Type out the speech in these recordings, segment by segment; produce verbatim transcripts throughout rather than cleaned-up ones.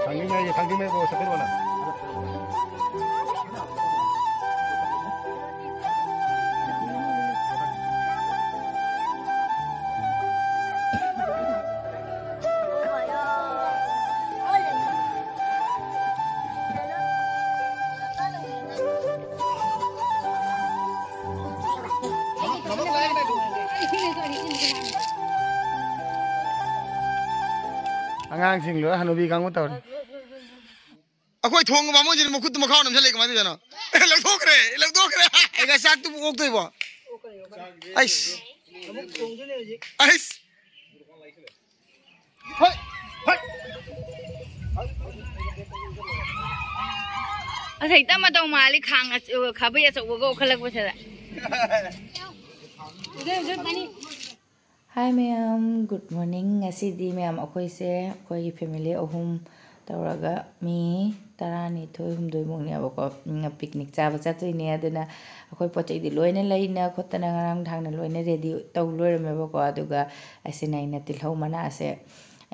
खांदी में, ये खांदी में वो सफेद वाला। ꯑꯉꯥꯡꯁꯤꯡ ꯂꯣꯏ ꯍꯅꯨꯕꯤ ꯀꯥꯡꯕꯨ ꯇꯧꯔꯦ꯫ ꯑꯩꯈꯣꯏ ꯊꯣꯡꯒ ꯕꯥꯃꯣꯟꯁꯤꯅ ꯃꯈꯨꯠꯇ ꯃꯈꯥ ꯅꯝꯁꯤꯜꯂꯛꯏ, ꯀꯃꯥꯏꯅ ꯇꯧꯗꯣꯏꯅꯣ? ꯂꯧꯊꯣꯛꯈ꯭ꯔꯦ, ꯂꯧꯊꯣꯛꯈ꯭ꯔꯦ꯫ ꯑꯩꯒ ꯆꯥꯛꯇꯨꯕꯨ ꯑꯣꯛꯇꯣꯏꯕꯣ? ꯑꯩꯁ꯫ ꯑꯩꯁ꯫ ꯍꯣꯏ, ꯍꯣꯏ꯫ ꯑꯁ, ꯍꯦꯛꯇ ꯃꯇꯧ ꯃꯥꯜꯂꯤ, ꯈꯥꯡ ꯑꯆ-, ꯈꯥꯕꯩ ꯑꯆꯧꯕꯒ ꯑꯣꯟꯈꯠꯂꯛꯄꯁꯤꯗ꯫ Hi ꯃꯌꯥꯝ, good morning꯫ ꯉꯁꯤꯗꯤ ꯃꯌꯥꯝ ꯑꯩꯈꯣꯏꯁꯦ, ꯑꯩꯈꯣꯏꯒꯤ family ꯑꯍꯨꯝ ꯇꯧꯔꯒ ꯃꯤ ꯇꯔꯥꯅꯤꯊꯣꯏ ꯍꯨꯝꯗꯣꯏꯃꯨꯛꯅꯦꯕꯀꯣ, ꯎꯝ, picnic ꯆꯥꯕ ꯆꯠꯇꯣꯏꯅꯦ꯫ ꯑꯗꯨꯅ ꯑꯩꯈꯣꯏ ꯄꯣꯠ ꯆꯩꯗꯤ ꯂꯣꯏꯅ ꯂꯩꯅ ꯈꯣꯠꯇꯅ ꯉꯔꯥꯡ ꯅꯍꯥꯟꯅ ꯂꯣꯏꯅ ready ꯇꯧ ꯂꯣꯏꯔꯝꯃꯦꯕꯀꯣ꯫ ꯑꯗꯨꯒ ꯑꯁꯤꯅ ꯑꯩꯅ ꯇꯤꯜꯍꯧ ꯃꯅꯥꯁꯦ,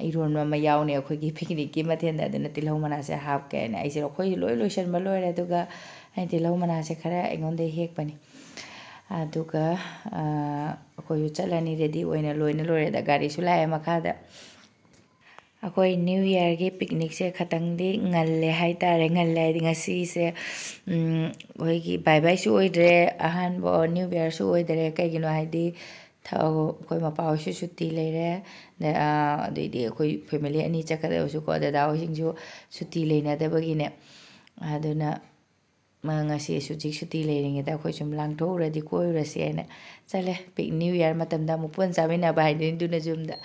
ꯏꯔꯣꯟꯕ ꯑꯃ ꯌꯥꯎꯅꯤ ꯑꯩꯈꯣꯏꯒꯤ picnicꯀꯤ ꯃꯊꯦꯜꯗ, ꯑꯗꯨꯅ ꯇꯤꯜꯍꯧ ꯃꯅꯥꯁꯦ ꯍꯥꯞꯀꯦ ꯍꯥꯏꯅ ꯑꯩꯁꯦ ꯑꯩꯈꯣꯏ ꯂꯣꯏ ꯂꯣꯏꯁꯤꯟꯕ ꯂꯣꯏꯔꯦ꯫ ꯑꯗꯨꯒ ꯑꯩꯅ ꯇꯤꯜꯍꯧ ꯃꯅꯥꯁꯦ ꯈꯔ ꯑꯩꯉꯣꯟꯗ ꯍꯦꯛꯄꯅꯤ꯫ ꯑꯗꯨꯒ, ꯑ, ꯑꯩꯈꯣꯏꯁꯨ ꯆꯠꯂꯅꯤ, ready ꯑꯣꯏꯅ ꯂꯣꯏꯅ ꯂꯣꯏꯔꯦꯗ, ꯒꯥꯔꯤꯁꯨ ꯂꯥꯛꯑꯦ ꯃꯈꯥꯗ꯫ ꯑꯩꯈꯣꯏ New Yearꯒꯤ picnicꯁꯦ ꯈꯇꯪꯗꯤ ꯉꯜꯂꯦ ꯍꯥꯏꯇꯥꯔꯦ꯫ ꯉꯜꯂꯦ ꯍꯥꯏꯗꯤ ꯉꯁꯤꯁꯦ, ꯎꯝ, ꯑꯩꯈꯣꯏꯒꯤ bye byeꯁꯨ ꯑꯣꯏꯗ꯭ꯔꯦ, ꯑꯍꯥꯟꯕ New Yearꯁꯨ ꯑꯣꯏꯗꯔꯦ꯫ ꯀꯩꯒꯤꯅꯣ ꯍꯥꯏꯗꯤ ꯊ-, ꯑꯩꯈꯣꯏ ꯃꯄꯥ ꯍꯣꯏꯁꯨ ꯁꯨꯇꯤ ꯂꯩꯔꯦ꯫ ꯑꯗ, ꯑ, ꯑꯗꯩꯗꯤ ꯑꯩꯈꯣꯏ family ꯑꯅꯤ ꯆꯠꯀꯗꯕꯁꯨꯀꯣ, ꯗꯗꯥ ꯍꯣꯏꯁꯤꯡꯁꯨ ꯁꯨꯇꯤ ꯂꯩꯅꯗꯕꯒꯤꯅꯦ꯫ ꯑꯗꯨꯅ ꯃꯥ ꯉꯁꯤ ꯍꯧꯖꯤꯛ ꯁꯨꯇꯤ ꯂꯩꯔꯤꯉꯩꯗ ꯑꯩꯈꯣꯏ ꯁꯨꯝ ꯂꯥꯡꯊꯣꯛꯎꯔꯗꯤ, ꯀꯣꯏꯔꯨꯔꯁꯤ ꯍꯥꯏꯅ ꯆꯠꯂꯦ꯫ ꯄꯤꯛ-, New Year ꯃꯇꯝꯗ ꯑꯃꯨꯛ ꯄꯨꯟꯅ ꯆꯥꯃꯤꯟꯅꯕ ꯍꯥꯏꯗꯨꯅꯤ꯫ ꯑꯗꯨꯅ ꯌꯨꯝꯗ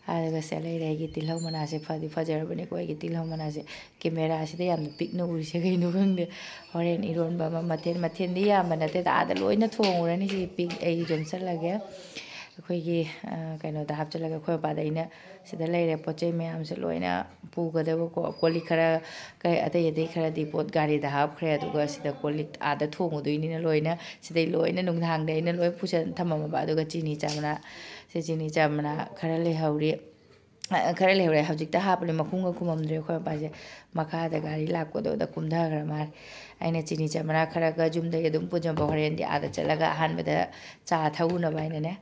ꯍꯥꯏꯔꯒ ꯁꯤꯗ ꯂꯩꯔꯦ꯫ ꯑꯩꯒꯤ ꯇꯤꯜꯍꯧ ꯃꯅꯥꯁꯦ ꯐꯗꯤ ꯐꯖꯔꯕꯅꯤꯀꯣ꯫ ꯑꯩꯒꯤ ꯇꯤꯜꯍꯧ ꯃꯅꯥꯁꯦ cameraꯁꯤꯗ ꯌꯥꯝꯅ ꯄꯤꯛꯅ ꯎꯔꯤꯁꯦ ꯀꯩꯅꯣ ꯈꯪꯗꯦ꯫ ꯍꯣꯔꯦꯟ ꯏꯔꯣꯟꯕ ꯑꯃ, ꯃꯊꯦꯜ, ꯃꯊꯦꯜꯗꯤ ꯌꯥꯝꯕ ꯅꯠꯇꯦꯗ, ꯑꯥꯗ ꯂꯣꯏꯅ ꯊꯣꯡꯉꯨꯔꯅꯤ꯫ ꯁꯤ ꯄꯤꯛ-, ꯑꯩ ꯌꯣꯝꯁꯜꯂꯒꯦ꯫ ꯑꯩꯈꯣꯏꯒꯤ, ꯑ, ꯀꯩꯅꯣꯗ ꯍꯥꯞꯆꯤꯜꯂꯒ ꯑꯩꯈꯣꯏ ꯃꯄꯥꯗ ꯑꯩꯅ ꯁꯤꯗ ꯂꯩꯔꯦ ꯄꯣꯠ ꯆꯩ ꯃꯌꯥꯝꯁꯦ ꯂꯣꯏꯅ ꯄꯨꯒꯗꯕꯀꯣ꯫ ꯀꯣꯜ ꯂꯤꯛ ꯈꯔ, ꯀꯩ, ꯑꯇꯩ ꯑꯇꯩ ꯈꯔꯗꯤ ꯄꯣꯠ ꯒꯥꯔꯤꯗ ꯍꯥꯞꯈ꯭ꯔꯦ꯫ ꯑꯗꯨꯒ ꯁꯤꯗ ꯀꯣꯜ ꯂꯤꯛ ꯑꯥꯗ ꯊꯣꯡꯉꯨꯗꯣꯏꯅꯤꯅ ꯂꯣꯏꯅ ꯁꯤꯗꯩ ꯂꯣꯏꯅ ꯅꯨꯡꯗꯥꯡꯗ ꯑꯩꯅ ꯂꯣꯏ ꯄꯨꯁꯟ ꯊꯝꯃꯝꯃꯕ꯫ ꯑꯗꯨꯒ ꯆꯤꯅꯤ ꯆꯥ ꯃꯅꯥ, ꯁꯤ ꯆꯤꯅꯤ ꯆꯥ ꯃꯅꯥ ꯈꯔ ꯂꯩꯍꯧꯔꯤ꯫ ꯑ, ꯈꯔ ꯂꯩꯍꯧꯔꯦ꯫ ꯍꯧꯖꯤꯛꯇ ꯍꯥꯞꯄꯅꯦ, ꯃꯈꯨꯝꯒ ꯈꯨꯝꯃꯝꯗ꯭ꯔꯦ꯫ ꯑꯩꯈꯣꯏ ꯃꯄꯥꯁꯦ ꯃꯈꯥꯗ ꯒꯥꯔꯤ ꯂꯥꯛꯄꯗꯣ ꯑꯗ ꯀꯨꯝꯊꯈ꯭ꯔ ꯃꯥꯜꯂꯦ꯫ ꯑꯩꯅ ꯆꯤꯅꯤ ꯆꯝꯄ꯭ꯔꯥ ꯈꯔꯒ ꯌꯨꯝꯗꯒꯤ ꯑꯗꯨꯝ ꯄꯨꯖꯕ, ꯍꯣꯔꯦꯟꯗꯤ ꯑꯥꯗ ꯆꯠꯂꯒ ꯑꯍꯥꯟꯕꯗ ꯆꯥ ꯊꯛꯎꯅꯕ ꯍꯥꯏꯅꯅꯦ,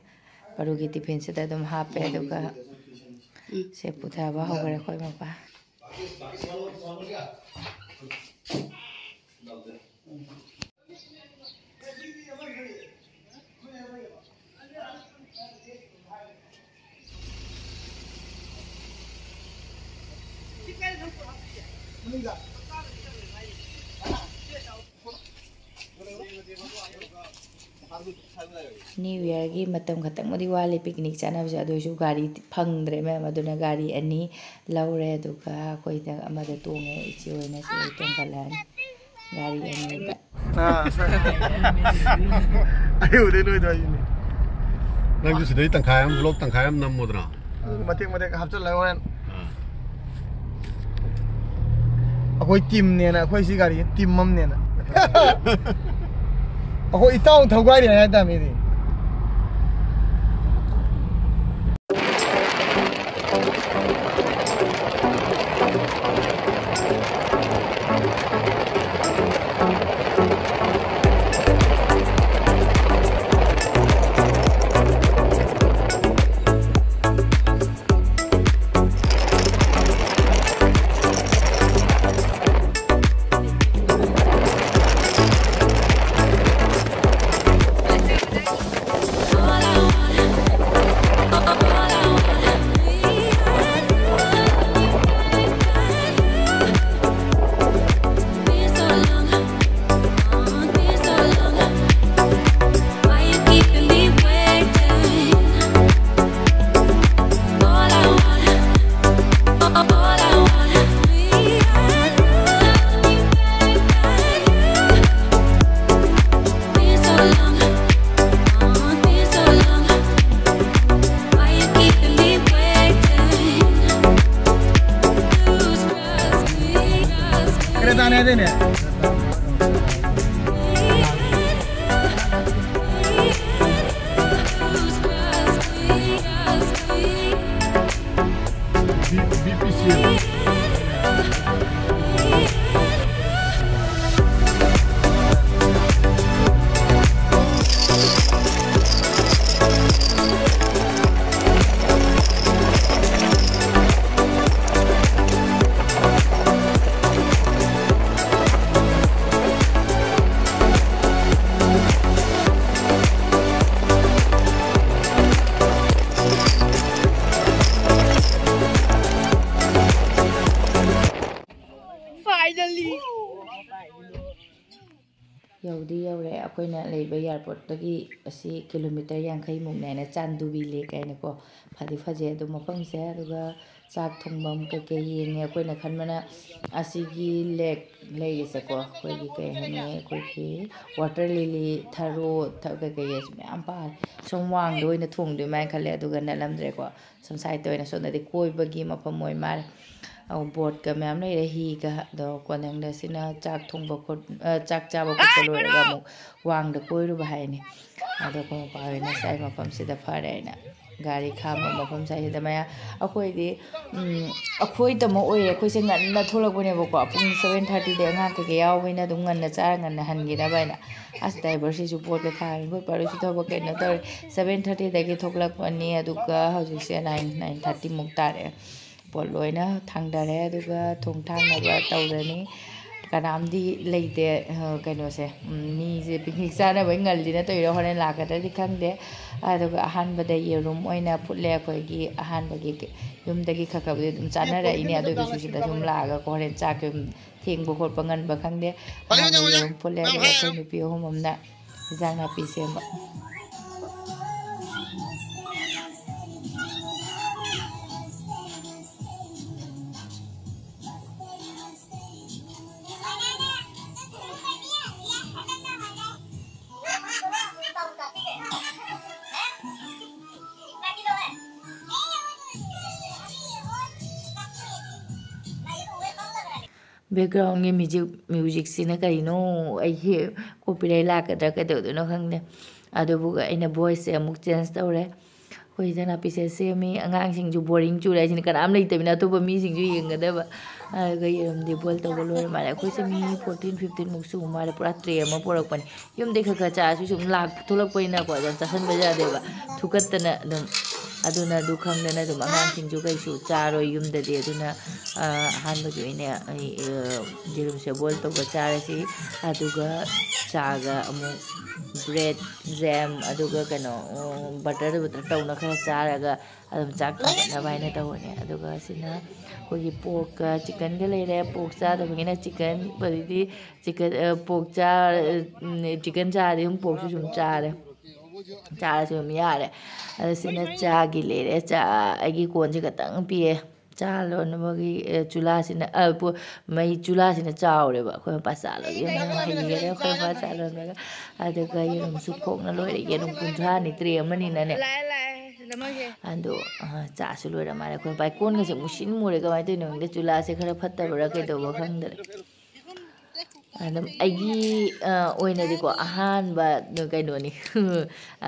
ꯄꯔꯨꯒꯤ ꯇꯤꯐꯤꯟꯁꯤꯗ ꯑꯗꯨꯝ ꯍꯥꯞꯄꯦ꯫ ꯑꯗꯨꯒ ꯁꯦ ꯄꯨꯊꯕ ꯍꯧꯈ꯭ꯔꯦ ꯑꯩꯈꯣꯏ ꯃꯄꯥ꯫ New Yearꯒꯤ ꯃꯇꯝ ꯈꯛꯇꯪꯕꯨꯗꯤ ꯋꯥꯠꯂꯤ picnic ꯆꯠꯅꯕꯁꯦ, ꯑꯗꯨ ꯑꯣꯏꯔꯁꯨ ꯒꯥꯔꯤ ꯐꯪꯗ꯭ꯔꯦ ꯃꯌꯥꯝ꯫ ꯑꯗꯨꯅ ꯒꯥꯔꯤ ꯑꯅꯤ ꯂꯧꯔꯦ, ꯑꯗꯨꯒ ꯑꯩꯈꯣꯏꯗ ꯑꯃꯗ ꯇꯣꯡꯉꯦ, ꯏꯆꯦ ꯍꯣꯏꯅ ꯁꯤꯗ ꯇꯣꯡꯈꯠꯂꯛꯑꯅꯤ꯫ ꯒꯥꯔꯤ ꯑꯅꯤꯗ꯫ ꯑꯥ, ꯁꯥꯔ꯫ ꯑꯩ ꯎꯗꯦ ꯅꯣꯏꯗꯣ ꯑꯩꯅꯦ꯫ ꯅꯪꯁꯨ ꯁꯤꯗꯩ ꯇꯪꯈꯥꯏ ꯑꯃ, vlog ꯇꯪꯈꯥꯏ ꯑꯃ ꯅꯝꯃꯣꯗꯅ꯫ ꯃꯇꯦꯛ ꯃꯇꯦꯛ ꯍꯥꯞꯆꯤꯜꯂꯒ ꯍꯣꯔꯦꯟ꯫ ꯑꯥ꯫ ꯑꯩꯈꯣꯏ teamꯅꯦꯅ, ꯑꯩꯈꯣꯏ ꯁꯤ ꯒꯥꯔꯤꯁꯦ team ꯑꯃꯅꯦꯅ꯫ ꯑꯩꯈꯣꯏ ꯏꯇꯥꯎ ꯊꯧꯒꯥꯏꯔꯤ ꯍꯥꯏꯇꯥꯔꯦ ꯃꯤꯗꯤ꯫ ꯌꯧꯗꯤ ꯌꯧꯔꯦ꯫ ꯑꯩꯈꯣꯏꯅ ꯂꯩꯕ ꯑꯦꯌꯥꯔꯄꯣꯔꯠꯇꯒꯤ ꯑꯁꯤ ꯀꯤꯂꯣꯃꯤꯇꯔ ꯌꯥꯡꯈꯩ ꯃꯨꯛꯅꯦ ꯍꯥꯏꯅ, ꯆꯥꯟꯗꯨꯕꯤ ꯂꯦꯛ ꯍꯥꯏꯅꯀꯣ꯫ ꯐꯗꯤ ꯐꯖꯩ ꯑꯗꯨ ꯃꯐꯝꯁꯦ꯫ ꯑꯗꯨꯒ ꯆꯥꯛ ꯊꯣꯡꯐꯝ ꯀꯩꯀꯩ ꯌꯦꯡꯉꯦ꯫ ꯑꯩꯈꯣꯏꯅ ꯈꯟꯕꯅ ꯑꯁꯤꯒꯤ ꯂꯦꯛ ꯂꯩꯔꯤꯁꯦꯀꯣ, ꯑꯩꯈꯣꯏꯒꯤ ꯀꯩ ꯍꯥꯏꯅꯤ, ꯑꯩꯈꯣꯏꯒꯤ ꯋꯥꯇꯔ ꯂꯤꯂꯤ, ꯊꯔꯣ, ꯊ-, ꯀꯩꯀꯩ ꯃꯌꯥꯝ ꯄꯥꯜꯂꯦ꯫ ꯁꯨꯝ ꯋꯥꯡꯗ ꯑꯣꯏꯅ ꯊꯣꯡꯗꯣꯏ ꯃꯥꯏꯅ ꯈꯜꯂꯦ, ꯑꯗꯨꯒ ꯅꯠꯂꯝꯗ꯭ꯔꯦꯀꯣ꯫ ꯁꯣꯝ ꯁꯥꯏꯠꯇ ꯑꯣꯏꯅ ꯁꯣꯝꯗꯗꯤ ꯀꯣꯏꯕꯒꯤ ꯃꯐꯝ ꯑꯣꯏ ꯃꯥꯜꯂꯦ꯫ ꯑꯧ, ꯕꯣꯠꯀ ꯃꯌꯥꯝ ꯂꯩꯔꯦ, ꯍꯤꯒ꯫ ꯑꯗꯣ ꯀꯣꯟꯊꯪꯗ ꯁꯤꯅ ꯆꯥꯛ ꯊꯣꯡꯕ ꯈꯣꯠ-, ꯑ, ꯆꯥꯛ ꯆꯥꯕ ꯈꯣꯠꯄ ꯂꯣꯏꯔꯒ ꯑꯃꯨꯛ ꯋꯥꯡꯗ ꯀꯣꯏꯔꯨꯕ ꯍꯥꯏꯅꯤ꯫ ꯑꯗꯣ ꯑꯩꯈꯣꯏ ꯃꯄꯥ ꯍꯣꯏꯅ ꯁ꯭ꯋꯥꯏ ꯃꯐꯝꯁꯤꯗ ꯐꯔꯦ ꯍꯥꯏꯅ ꯒꯥꯔꯤ ꯈꯥꯝꯕ ꯃꯐꯝ ꯁ꯭ꯋꯥꯏꯁꯤꯗ ꯃꯌꯥꯝ ꯑꯩꯈꯣꯏꯗꯤ, ꯎꯝ, ꯑꯩꯈꯣꯏꯗꯃꯛ ꯑꯣꯏꯔꯦ꯫ ꯑꯩꯈꯣꯏꯁꯦ ꯉꯟꯅ ꯊꯣꯛꯂꯛꯄꯅꯦꯕꯀꯣ, ꯄꯨꯡ seven thirtyꯗ ꯑꯉꯥꯡ ꯀꯩꯀꯩ ꯌꯥꯎꯕꯅꯤꯅ ꯑꯗꯨꯝ ꯉꯟꯅ ꯆꯥꯔ ꯉꯟꯅ ꯍꯟꯈꯤꯅꯕ ꯍꯥꯏꯅ꯫ ꯑꯁ, ꯗ꯭ꯔꯥꯏꯚꯔꯁꯤꯁꯨ ꯕꯣꯠꯀ ꯊꯥꯡꯉꯤ, ꯑꯩꯈꯣꯏ ꯄꯥꯔꯣꯏꯁꯨ ꯊꯕꯛ ꯀꯩꯅꯣ ꯇꯧꯔꯦ꯫ Seven thirtyꯗꯒꯤ ꯊꯣꯛꯂꯛꯄꯅꯤ, ꯑꯗꯨꯒ ꯍꯧꯖꯤꯛꯁꯦ nine, nine thirty ꯃꯨꯛ ꯇꯥꯔꯦ꯫ ꯄꯣꯠ ꯂꯣꯏꯅ ꯊꯥꯡꯗꯔꯦ, ꯑꯗꯨꯒ ꯊꯣꯡ ꯊꯥꯛꯅꯕ ꯇꯧꯔꯅꯤ꯫ ꯀꯅꯥꯝꯗꯤ ꯂꯩꯇꯦ, ꯑ, ꯀꯩꯅꯣꯁꯦ, ꯎꯝ, ꯃꯤꯁꯦ ꯄꯤꯛꯅꯤꯛ ꯆꯥꯅꯕꯩ ꯉꯜꯂꯤꯅ ꯇꯧꯔꯤꯔꯥ, ꯍꯣꯔꯦꯟ ꯂꯥꯛꯀꯗ꯭ꯔꯗꯤ ꯈꯪꯗꯦ꯫ ꯑꯗꯨꯒ ꯑꯍꯥꯟꯕꯗ ꯌꯦꯔꯨꯝ ꯑꯣꯏꯅ ꯐꯨꯠꯂꯦ꯫ ꯑꯩꯈꯣꯏꯒꯤ ꯑꯍꯥꯟꯕꯒꯤ ꯀ-, ꯌꯨꯝꯗꯒꯤ ꯈꯔ ꯈꯔꯕꯨꯗꯤ ꯑꯗꯨꯝ ꯆꯥꯅꯔꯛꯏꯅꯦ, ꯑꯗꯨ ꯑꯣꯏꯔꯁꯨ ꯁꯤꯗ ꯁꯨꯝ ꯂꯥꯛꯑꯒ ꯍꯣꯔꯦꯟ ꯆꯥꯛ ꯊꯦꯡꯕ ꯈꯣꯠꯄ ꯉꯟꯕ ꯈꯪꯗꯦ꯫ ꯑꯍꯥꯟꯕ ꯌꯦꯔꯨꯝ ꯐꯨꯠꯂꯦ, ꯑꯗꯨꯒ ꯑꯩꯈꯣꯏ ꯅꯨꯄꯤ ꯑꯍꯨꯝ ꯑꯃꯅ ꯏꯟꯖꯥꯡ ꯅꯥꯄꯤ ꯁꯦꯝꯕ꯫ Backgroundꯒꯤ music, musicꯁꯤꯅ ꯀꯔꯤꯅꯣ? ꯑꯩꯒꯤ copyright ꯂꯥꯛꯀꯗ꯭ꯔꯥ ꯀꯩꯗꯧꯗꯣꯏꯅꯣ ꯈꯪꯗꯦ꯫ ꯑꯗꯨꯕꯨ ꯑꯩꯅ voiceꯁꯦ ꯑꯃꯨꯛ change ꯇꯧꯔꯦ꯫ ꯑꯩꯈꯣꯏ ꯏꯟꯖꯥꯡ ꯅꯥꯄꯤꯁꯦ ꯁꯦꯝꯃꯤ, ꯑꯉꯥꯡꯁꯤꯡꯁꯨ boring ꯆꯨꯔꯦ ꯍꯥꯏꯁꯤꯅꯤ, ꯀꯅꯥꯝ ꯂꯩꯇꯕꯅꯤꯅ ꯑꯇꯣꯞꯄ ꯃꯤꯁꯤꯡꯁꯨ ꯌꯦꯡꯒꯗꯕ꯫ ꯑꯗꯨꯒ ꯌꯦꯔꯨꯝꯗꯤ boil ꯇꯧꯕ ꯂꯣꯏꯔ ꯃꯥꯜꯂꯦ꯫ ꯑꯩꯈꯣꯏꯁꯦ ꯃꯤ fourteen, fifteen ꯃꯨꯛ ꯁꯨ ꯃꯥꯜꯂꯦ, ꯄꯨꯔꯥ tray ꯑꯃ ꯄꯨꯔꯛꯄꯅꯤ꯫ ꯌꯨꯝꯗꯩ ꯈꯔ ꯈꯔ ꯆꯥꯔꯁꯨ ꯁꯨꯝ ꯂꯥꯛ ꯊꯣꯛꯂꯛꯄꯅꯤꯅꯀꯣ, ꯌꯥꯝ ꯆꯥꯁꯟꯕ ꯌꯥꯗꯦꯕ, ꯊꯨꯀꯠꯇꯅ ꯑꯗꯨꯝ꯫ ꯑꯗꯨꯅ ꯑꯗꯨ ꯈꯪꯗꯅ ꯑꯗꯨꯝ ꯑꯉꯥꯡꯁꯤꯡꯁꯨ ꯀꯩꯁꯨ ꯆꯥꯔꯣꯏ ꯌꯨꯝꯗꯗꯤ꯫ ꯑꯗꯨꯅ, ꯑ, ꯑꯍꯥꯟꯕꯒꯤ ꯑꯣꯏꯅ ꯑꯩ, ꯑ, ꯌꯦꯔꯨꯝꯁꯦ boil ꯇꯧꯕ ꯆꯥꯔꯁꯤ, ꯑꯗꯨꯒ ꯆꯥꯒ ꯑꯃꯨꯛ bread, jam, ꯑꯗꯨꯒ ꯀꯩꯅꯣ, ꯎꯝ, butter, butter ꯇꯧꯅ ꯈꯔ ꯆꯥꯔꯒ ꯑꯗꯨꯝ ꯆꯥꯛ ꯊꯥꯒꯠꯅꯕ ꯍꯥꯏꯅ ꯇꯧꯕꯅꯦ꯫ ꯑꯗꯨꯒ ꯁꯤꯅ ꯑꯩꯈꯣꯏꯒꯤ ꯄꯣꯔꯛꯀ ꯆꯤꯛꯀꯟꯒ ꯂꯩꯔꯦ꯫ ꯄꯣꯔꯛ ꯆꯥꯗꯕꯒꯤꯅ ꯆꯤꯛꯀꯟ, ꯑꯗꯩꯗꯤ ꯆꯤꯛꯀꯟ, ꯑ, ꯄꯣꯔꯛ ꯆꯥ-, ꯎꯝ, ꯆꯤꯛꯀꯟ ꯆꯥꯔꯗꯤ ꯑꯗꯨꯝ ꯄꯣꯔꯛꯁꯨ ꯁꯨꯝ ꯆꯥꯔꯦ꯫ ꯆꯥꯔꯁꯨ ꯑꯗꯨꯝ ꯌꯥꯔꯦ꯫ ꯑꯗ ꯁꯤꯅ ꯆꯥꯒꯤ ꯂꯩꯔꯦ꯫ ꯆꯥ, ꯑꯩꯒꯤ ꯀꯣꯟꯁꯦ ꯈꯛꯇꯪ ꯄꯤꯛꯑꯦ꯫ ꯆꯥ ꯂꯣꯟꯅꯕꯒꯤ, ꯑ, ꯆꯨꯂꯥꯁꯤꯅ, ꯑ, ꯄꯨ-, ꯃꯩ ꯆꯨꯂꯥꯁꯤꯅ ꯆꯥꯎꯔꯦꯕ꯫ ꯑꯩꯈꯣꯏ ꯃꯄꯥ ꯆꯥ ꯂꯣꯟꯒꯦꯅ ꯍꯩꯈꯔꯦ꯫ ꯑꯩꯈꯣꯏ ꯃꯄꯥ ꯆꯥ ꯂꯣꯟꯕꯒ꯫ ꯑꯗꯨꯒ ꯌꯦꯔꯨꯝꯁꯨ ꯈꯣꯛꯅ ꯂꯣꯏꯔꯦ꯫ ꯌꯦꯔꯨꯝ ꯀꯨꯟꯊ꯭ꯔꯥꯅꯤ ꯇ꯭ꯔꯦ ꯑꯃꯅꯤꯅꯅꯦ꯫ ꯑꯗꯣ, ꯑ, ꯆꯥꯁꯨ ꯂꯣꯏꯔ ꯃꯥꯜꯂꯦ꯫ ꯑꯩꯈꯣꯏ ꯃꯄꯥ ꯀꯣꯟꯒꯁꯦ ꯃꯨꯁꯤꯟ ꯃꯨꯔꯦ꯫ ꯀꯃꯥꯏꯅ ꯇꯧꯔꯤꯅꯣ ꯈꯪꯗꯦ? ꯆꯨꯂꯥꯁꯦ ꯈꯔ ꯐꯠꯇꯕ꯭ꯔꯥ ꯀꯩꯗꯧꯕ꯭ꯔꯥ ꯈꯪꯗ꯭ꯔꯦ꯫ ꯑꯗꯨꯝ ꯑꯩꯒꯤ, ꯑ, ꯑꯣꯏꯅꯗꯤꯀꯣ ꯑꯍꯥꯟꯕ ꯀꯩꯅꯣꯅꯤ꯫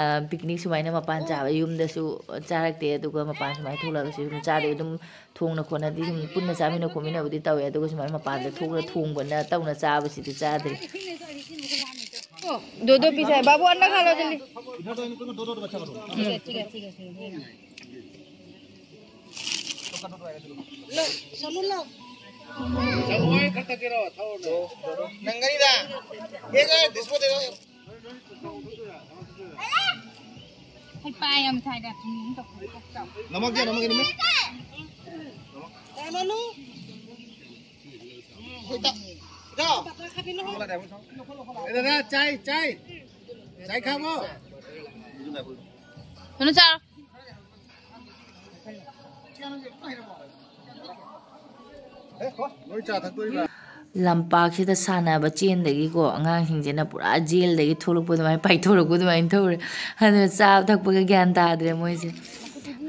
ꯑ, ꯄꯤꯛꯅꯤꯛ ꯁꯨꯃꯥꯏꯅ ꯃꯄꯥꯟ ꯆꯥꯕ ꯌꯨꯝꯗꯁꯨ ꯆꯥꯔꯛꯇꯦ, ꯑꯗꯨꯒ ꯃꯄꯥꯟ ꯁꯨꯃꯥꯏꯅ ꯊꯣꯛꯂꯛꯑꯒꯁꯨ ꯁꯨꯝ ꯆꯥꯗꯦ꯫ ꯑꯗꯨꯝ ꯊꯣꯡꯅ ꯈꯣꯠꯅꯗꯤ ꯁꯨꯝ ꯄꯨꯟꯅ ꯆꯥꯃꯤꯟꯅ ꯈꯣꯠꯃꯤꯟꯅꯕꯗꯤ ꯇꯧꯋꯦ, ꯑꯗꯨꯒ ꯁꯨꯃꯥꯏꯅ ꯃꯄꯥꯟꯗ ꯊꯣꯛꯂꯒ ꯊꯣꯡꯕꯅ ꯇꯧꯅ ꯆꯥꯕꯁꯤꯗꯤ ꯆꯥꯗ꯭ꯔꯤ꯫ दो दो पीस है बाबू, अंडा खा लो जल्दी। लो, सोनू लो। नंगनी दा, एक है, डिस्पो दे दो। ꯅꯃꯛ ꯌꯥ, ꯅꯃꯛ ꯌꯥ, ꯅꯃꯛ꯫ ꯀꯩꯅꯣꯅꯨ? ꯍꯣꯏ, ꯇ-, ꯏꯇꯥꯎ꯫ ꯑꯦ, ꯗꯗꯥ, ꯆꯥꯏ, ꯆꯥꯏ꯫ ꯆꯥꯏ ꯈꯥꯃꯣ꯫ ꯀꯩꯅꯣ ꯆꯥꯔꯣ꯫ ꯂꯝꯄꯥꯛꯁꯤꯗ ꯁꯥꯟꯅꯕ ꯆꯦꯟꯗꯒꯤꯀꯣ, ꯑꯉꯥꯡꯁꯤꯡꯁꯤꯅ ꯄꯨꯔꯥ ꯖꯦꯜꯗꯒꯤ ꯊꯣꯛꯂꯛꯄ ꯑꯗꯨꯃꯥꯏꯅ ꯄꯥꯏꯊꯣꯔꯛꯄ ꯑꯗꯨꯃꯥꯏꯅ ꯇꯧꯔꯦ꯫ ꯑꯗꯨꯅ ꯆꯥꯕ ꯊꯛꯄꯒ ꯒ꯭ꯌꯥꯟ ꯇꯥꯗ꯭ꯔꯦ ꯃꯣꯏꯁꯦ꯫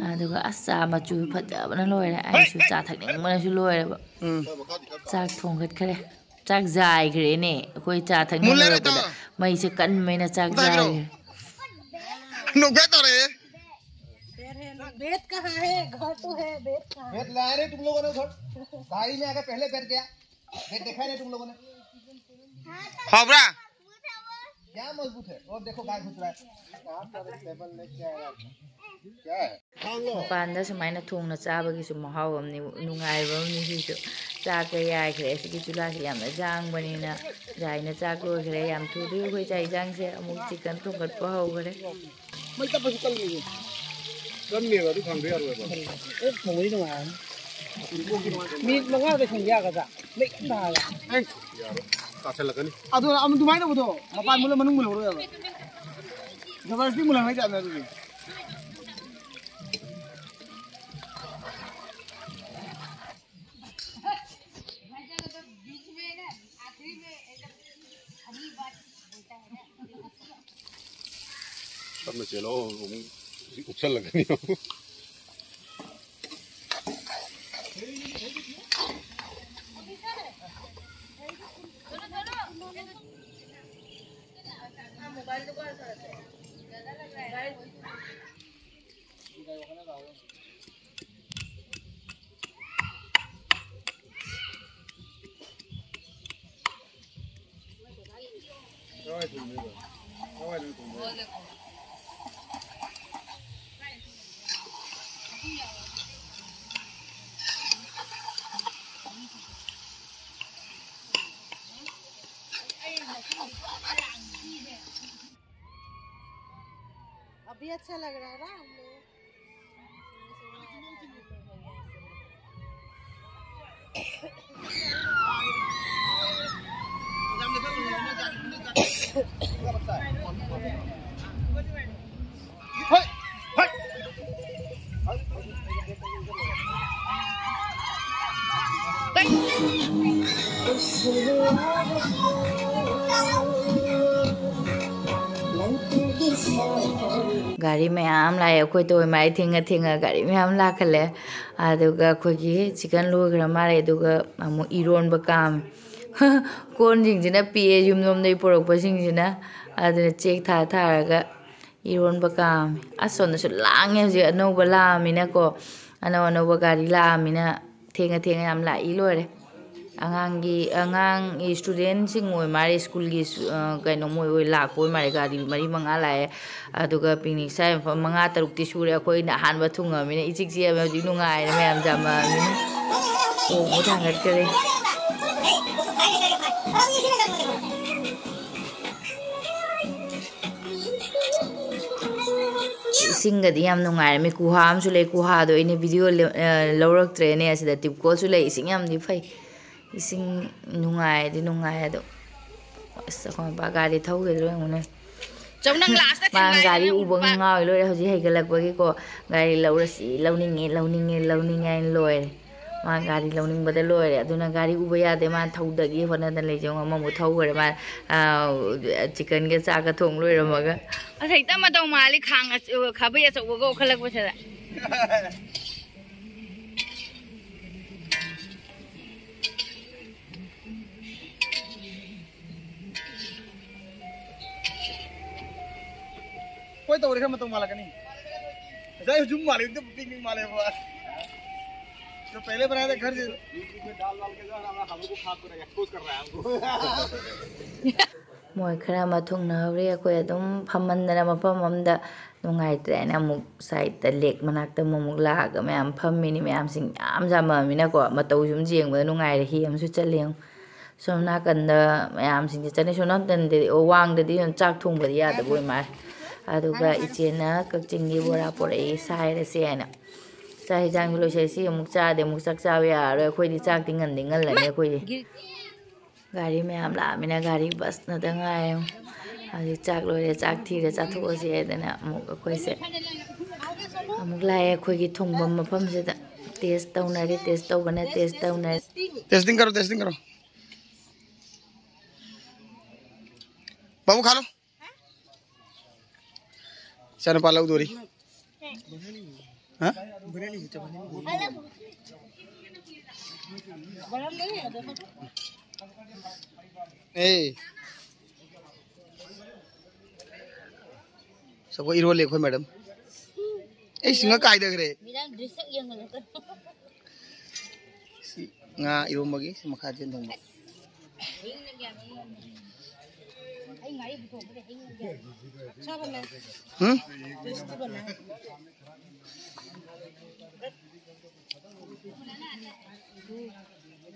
ꯑꯗꯨꯒ ꯑꯁ, ꯆꯥ ꯃꯆꯨ ꯐꯖꯕꯅ ꯂꯣꯏꯔꯦ꯫ ꯑꯩꯁꯨ ꯆꯥ ꯊꯛꯅꯤꯡꯕꯅꯁꯨ ꯂꯣꯏꯔꯦꯕ꯫ ꯎꯝ꯫ ꯆꯥꯛ ꯊꯣꯡꯒꯠꯈ꯭ꯔꯦ꯫ ꯆꯥꯛ ꯖꯥꯏꯈ꯭ꯔꯦꯅꯦ꯫ ꯑꯩꯈꯣꯏ ꯆꯥ ꯊꯛꯅ ꯃꯨꯜꯂꯦꯅꯦ ꯂꯣꯏꯔꯛꯄꯗ ꯇꯥ꯫ ꯃꯩꯁꯦ ꯀꯟꯕꯅꯤꯅ ꯆꯥꯛ ꯎꯗꯥꯏꯔꯣ? ꯖꯥꯏꯈ꯭ꯔꯦ꯫ ꯅꯣꯛꯐꯦꯠ ꯇꯧꯔꯦ꯫ भेद कहाँ है? घर तो है, भेद कहाँ है? भेद लाए रे तुम लोगों ने उधर। बारी में आके पहले बैठ गया। भेद देखा है नहीं तुम लोगों ने? हाँ, ब्रा। क्या मजबूत है? और देखो, गाय घुस रहा है। क्या है? ꯃꯄꯥꯟꯗ ꯁꯨꯃꯥꯏꯅ ꯊꯣꯡꯅ ꯆꯥꯕꯒꯤꯁꯨ ꯃꯍꯥꯎ ꯑꯃꯅꯤ, ꯅꯨꯡꯉꯥꯏꯕ ꯑꯃꯅꯤ ꯁꯤꯁꯨ꯫ ꯆꯥꯛꯀ ꯌꯥꯏꯈ꯭ꯔꯦ꯫ ꯑꯁꯤꯒꯤ ꯆꯨꯂꯥꯁꯤ ꯌꯥꯝꯅ ꯖꯥꯡꯕꯅꯤꯅ ꯖꯥꯏꯅ ꯆꯥꯛ ꯂꯣꯏꯈ꯭ꯔꯦ꯫ ꯌꯥꯝ ꯊꯨꯗꯣꯏ ꯑꯩꯈꯣꯏ ꯆꯥꯛ ꯏꯟꯁꯥꯡꯁꯦ꯫ ꯑꯃꯨꯛ ꯆꯤꯛꯀꯟ ꯊꯣꯡꯒꯠꯄ ꯍꯧꯈ꯭ꯔꯦ꯫ ꯃꯩ ꯇꯞꯄꯁꯨ ꯀꯜꯂꯤꯌꯦ꯫ ꯀꯟꯅꯦꯕ, ꯑꯗꯨ ꯊꯥꯡꯗ ꯌꯥꯔꯣꯏꯕ꯫ ꯑꯣꯛ ꯊꯣꯡꯕꯗꯤ ꯅꯨꯡꯉꯥꯏꯔꯅꯤ꯫ ꯃꯤꯅꯤꯠ ꯃꯉꯥꯗ ꯁꯨꯝ ꯌꯥꯒꯗ꯭ꯔꯥ? ꯃꯩ ꯀꯟꯅ ꯊꯥꯔꯒ꯫ ꯑꯩꯁ, ꯌꯥꯔꯣꯏ꯫ ꯇꯥꯁꯜꯂꯛꯀꯅꯤ꯫ ꯑꯗꯣ ꯑꯗꯨꯃꯥꯏꯅ ꯇꯧꯕꯗꯣ ꯃꯄꯥꯟ ꯃꯨꯜꯂ ꯃꯅꯨꯡ ꯃꯨꯜꯍꯧꯔꯣꯏꯕ꯫ ꯖꯕꯔꯗꯁꯇꯤ ꯃꯨꯜꯍꯟꯕ ꯌꯥꯗꯦ ꯑꯗꯨꯗꯤ꯫ ꯇꯞꯅ ꯆꯦꯜꯂꯣ, ꯑꯃꯨꯛ ꯎꯞꯁꯜꯂꯛꯀꯅꯤ꯫ अभी अच्छा लग रहा है ना हम लोग। ꯒꯥꯔꯤ ꯃꯌꯥꯝ ꯂꯥꯛꯑꯦ꯫ ꯑꯩꯈꯣꯏ ꯇꯣꯏ ꯃꯥꯏ ꯊꯦꯡꯉ ꯊꯦꯡꯉ ꯒꯥꯔꯤ ꯃꯌꯥꯝ ꯂꯥꯛꯈꯠꯂꯦ꯫ ꯑꯗꯨꯒ ꯑꯩꯈꯣꯏꯒꯤ ꯆꯤꯛꯀꯟ ꯂꯣꯏꯈ꯭ꯔ ꯃꯥꯜꯂꯦ꯫ ꯑꯗꯨꯒ ꯑꯃꯨꯛ ꯏꯔꯣꯟꯕ ꯀꯥꯝꯃꯦ꯫ ꯀꯣꯟꯁꯤꯡꯁꯤꯅ ꯄꯤꯛꯑꯦ, ꯌꯨꯝꯂꯣꯝꯗꯒꯤ ꯄꯨꯔꯛꯄꯁꯤꯡꯁꯤꯅ꯫ ꯑꯗꯨꯅ ꯆꯦꯛ ꯊꯥ ꯊꯥꯔꯒ ꯏꯔꯣꯟꯕ ꯀꯥꯝꯃꯤ꯫ ꯑꯁ, ꯁꯣꯝꯗꯁꯨ ꯂꯥꯡꯉꯦ ꯍꯧꯖꯤꯛ, ꯑꯅꯧꯕ ꯂꯥꯛꯑꯃꯤꯅꯀꯣ, ꯑꯅꯧ ꯑꯅꯧꯕ ꯒꯥꯔꯤ ꯂꯥꯛꯑꯃꯤꯅ ꯊꯦꯡꯉ ꯊꯦꯡꯉ ꯌꯥꯝ ꯂꯥꯛꯏ ꯂꯣꯏꯔꯦ꯫ ꯑꯉꯥꯡꯒꯤ, ꯑꯉꯥꯡ ꯏꯁꯇꯨꯗꯦꯟꯁꯤꯡ ꯑꯣꯏ ꯃꯥꯜꯂꯦ, ꯁ꯭ꯀꯨꯜꯒꯤ ꯁꯨ-, ꯑ, ꯀꯩꯅꯣ, ꯃꯣꯏ ꯑꯣꯏ ꯂꯥꯛꯄ ꯑꯣꯏ ꯃꯥꯜꯂꯦ꯫ ꯒꯥꯔꯤ ꯃꯔꯤ ꯃꯉꯥ ꯂꯥꯛꯑꯦ꯫ ꯑꯗꯨꯒ ꯄꯤꯛꯅꯤꯛ ꯆꯥꯏ ꯃꯐꯝ ꯃꯉꯥ ꯇꯔꯨꯛꯇꯤ ꯁꯨꯔꯦ꯫ ꯑꯩꯈꯣꯏꯅ ꯑꯍꯥꯟꯕ ꯊꯨꯡꯉꯃꯤꯅ ꯏꯆꯤꯛ ꯆꯤꯛꯑꯃꯤꯅ ꯍꯧꯖꯤꯛ ꯅꯨꯡꯉꯥꯏꯔꯦ, ꯃꯌꯥꯝ ꯌꯥꯝꯃꯛꯑꯃꯤꯅ꯫ ꯊꯣꯡꯕ ꯊꯥꯡꯒꯠꯈꯔꯦ꯫ ꯏꯁꯤꯡꯒꯗꯤ ꯌꯥꯝ ꯅꯨꯡꯉꯥꯏꯔꯝꯃꯤ꯫ ꯈꯨꯍꯥ ꯑꯃꯁꯨ ꯂꯩ, ꯈꯨꯍꯥꯗꯣ ꯑꯩꯅ ꯚꯤꯗꯤꯑꯣ ꯂꯦ-, ꯑ, ꯂꯧꯔꯛꯇ꯭ꯔꯦꯅꯦ꯫ ꯑꯁꯤꯗ ꯇ꯭ꯌꯨꯕꯀꯣꯜꯁꯨ ꯂꯩ, ꯏꯁꯤꯡ ꯌꯥꯝꯗꯤ ꯐꯩ꯫ ꯏꯁꯤꯡ ꯅꯨꯡꯉꯥꯏꯗꯤ ꯅꯨꯡꯉꯥꯏ ꯑꯗꯣ꯫ ꯑꯁ, ꯑꯩꯈꯣꯏ ꯃꯄꯥ ꯒꯥꯔꯤ ꯊꯧꯈꯤꯗ꯭ꯔꯣ ꯌꯦꯡꯉꯨꯅꯦ꯫ ꯆꯧ, ꯅꯪ ꯂꯥꯁꯇ ꯃꯥ ꯊꯦꯡꯅꯔꯦ ꯒꯥꯔꯤ ꯅꯪ ꯎꯕ ꯅꯨꯄꯥ꯫ ꯉꯥꯎꯔꯤ ꯂꯣꯏꯔꯦ꯫ ꯍꯧꯖꯤꯛ ꯍꯩꯒꯠꯂꯛꯄꯒꯤꯀꯣ ꯒꯥꯔꯤ ꯂꯧꯔꯁꯤ, ꯂꯧꯅꯤꯡꯉꯦ, ꯂꯧꯅꯤꯡꯉꯦ, ꯂꯧꯅꯤꯡꯉꯦ ꯍꯥꯏꯅ ꯂꯣꯏꯔꯦ꯫ ꯃꯥ ꯒꯥꯔꯤ ꯂꯧꯅꯤꯡꯕꯗ ꯂꯣꯏꯔꯦ꯫ ꯑꯗꯨꯅ ꯒꯥꯔꯤ ꯎꯕ ꯌꯥꯗꯦ꯫ ꯃꯥ ꯊꯧꯗꯒꯦ ꯍꯣꯠꯅꯗꯅ ꯂꯩꯖꯦ꯫ ꯌꯦꯡꯉꯣ, ꯑꯃꯃꯨꯛ ꯊꯧꯈ꯭ꯔꯦ꯫ ꯃꯥ, ꯑꯥ, ꯆꯤꯛꯀꯟꯒ ꯆꯥꯛꯀ ꯊꯣꯡ ꯂꯣꯏꯔꯝꯃꯒ꯫ ꯑꯁ, ꯍꯦꯛꯇ ꯃꯇꯧ ꯃꯥꯜꯂꯤ꯫ ꯈꯥꯡ ꯑꯆ-, ꯈꯥꯕꯩ ꯑꯆꯧꯕꯒ ꯑꯣꯟꯈꯠꯂꯛꯄꯁꯤꯗ꯫ ꯍꯣꯏ, ꯇꯧꯔꯦ, ꯈꯔ ꯃꯇꯧ ꯃꯥꯜꯂꯛꯀꯅꯤ꯫ ꯉꯁꯥꯏ ꯍꯧꯖꯤꯛ ꯃꯥꯜꯂꯦ, ꯍꯧꯖꯤꯛꯇ ꯄꯤꯛ ꯄꯤꯛ ꯃꯥꯜꯂꯦꯕ꯫ जो पहले बनाया था घर से। YouTube में डाल डाल के जो है ना, हमारे को खाद को एक्सपोज कर रहा है हमको। ꯃꯣꯏ ꯈꯔ ꯑꯃ ꯊꯨꯡꯅꯍꯧꯔꯤ꯫ ꯑꯩꯈꯣꯏ ꯑꯗꯨꯝ ꯐꯝꯃꯟꯗꯅ ꯃꯐꯝ ꯑꯃꯗ ꯅꯨꯡꯉꯥꯏꯇ꯭ꯔꯦꯅ ꯑꯃꯨꯛ ꯁꯥꯏꯠꯇ ꯂꯦꯛ ꯃꯅꯥꯛꯇ ꯑꯃꯨꯛ ꯂꯥꯛꯑꯒ ꯃꯌꯥꯝ ꯐꯝꯃꯤꯅꯤ꯫ ꯃꯌꯥꯝꯁꯤꯡ ꯌꯥꯝ ꯌꯥꯝꯃꯃꯤꯅꯀꯣ ꯃꯇꯧꯁꯨ ꯑꯗꯨꯝ ꯌꯦꯡꯕꯗ ꯅꯨꯡꯉꯥꯏꯔꯦ꯫ ꯍꯤ ꯑꯃꯁꯨ ꯆꯠꯂꯦ ꯌꯦꯡꯉꯨ꯫ ꯁꯣꯝ ꯅꯥꯀꯟꯗ ꯃꯌꯥꯝꯁꯤꯡꯁꯦ ꯆꯠꯅꯩ꯫ ꯁꯣꯝ ꯅꯥꯀꯟꯗꯗꯤ, ꯑꯣ, ꯋꯥꯡꯗꯗꯤ ꯌꯥꯝ ꯆꯥꯛ ꯊꯣꯡꯕꯗꯤ ꯌꯥꯗꯕ ꯑꯣꯏ ꯃꯥꯜꯂꯦ꯫ ꯑꯗꯨꯒ ꯏꯆꯦꯅ ꯀꯛꯆꯤꯡꯒꯤ ꯕꯣꯔꯥ ꯄꯣꯔꯛꯑꯦ, ꯁꯥꯏꯔꯁꯦ ꯍꯥꯏꯅ꯫ ꯆꯥꯛ ꯍꯤꯟꯖꯥꯡꯁꯨ ꯂꯣꯏꯁꯤꯜꯂꯦ꯫ ꯁꯤ ꯑꯃꯨꯛ ꯆꯥꯗꯦ, ꯑꯃꯨꯛ ꯆꯥꯛ ꯆꯥꯕ ꯌꯥꯔꯔꯣꯏ꯫ ꯑꯩꯈꯣꯏꯗꯤ ꯆꯥꯛꯇꯤ ꯉꯟꯗꯤ ꯉꯜꯂꯅꯤ ꯑꯩꯈꯣꯏꯗꯤ꯫ ꯒꯥꯔꯤ ꯃꯌꯥꯝ ꯂꯥꯛꯑꯃꯤꯅ ꯒꯥꯔꯤ ꯕꯁꯅꯗ ꯉꯥꯏꯔꯦ꯫ ꯍꯧꯖꯤꯛ ꯆꯥꯛ ꯂꯣꯏꯔꯦ, ꯆꯥꯛ ꯊꯤꯔꯦ, ꯆꯥꯊꯣꯛꯑꯁꯤ ꯍꯥꯏꯗꯅ ꯑꯃꯨꯛ ꯑꯩꯈꯣꯏꯁꯦ ꯑꯃꯨꯛ ꯂꯥꯛꯑꯦ ꯑꯩꯈꯣꯏꯒꯤ ꯊꯣꯡꯐꯝ ꯃꯐꯝꯁꯤꯗ꯫ ꯇꯦꯁ ꯇꯧꯅꯔꯦ, ꯇꯦꯁ ꯇꯧꯕꯅ ꯇꯦꯁ ꯇꯧꯅꯔꯦ꯫ टेस्टिंग करो, टेस्टिंग करो। बाबू खा लो। चने पालक दोरी। हाँ? ए। सबको इरो लेखो मैडम। ए, सिंगा काय देख रहे? ꯁꯤ ꯉꯥ ꯏꯔꯣꯝꯕꯒꯤ ꯁꯤ ꯃꯈꯥ ꯆꯦꯟ ꯊꯣꯡꯕ꯫ ꯎꯝ?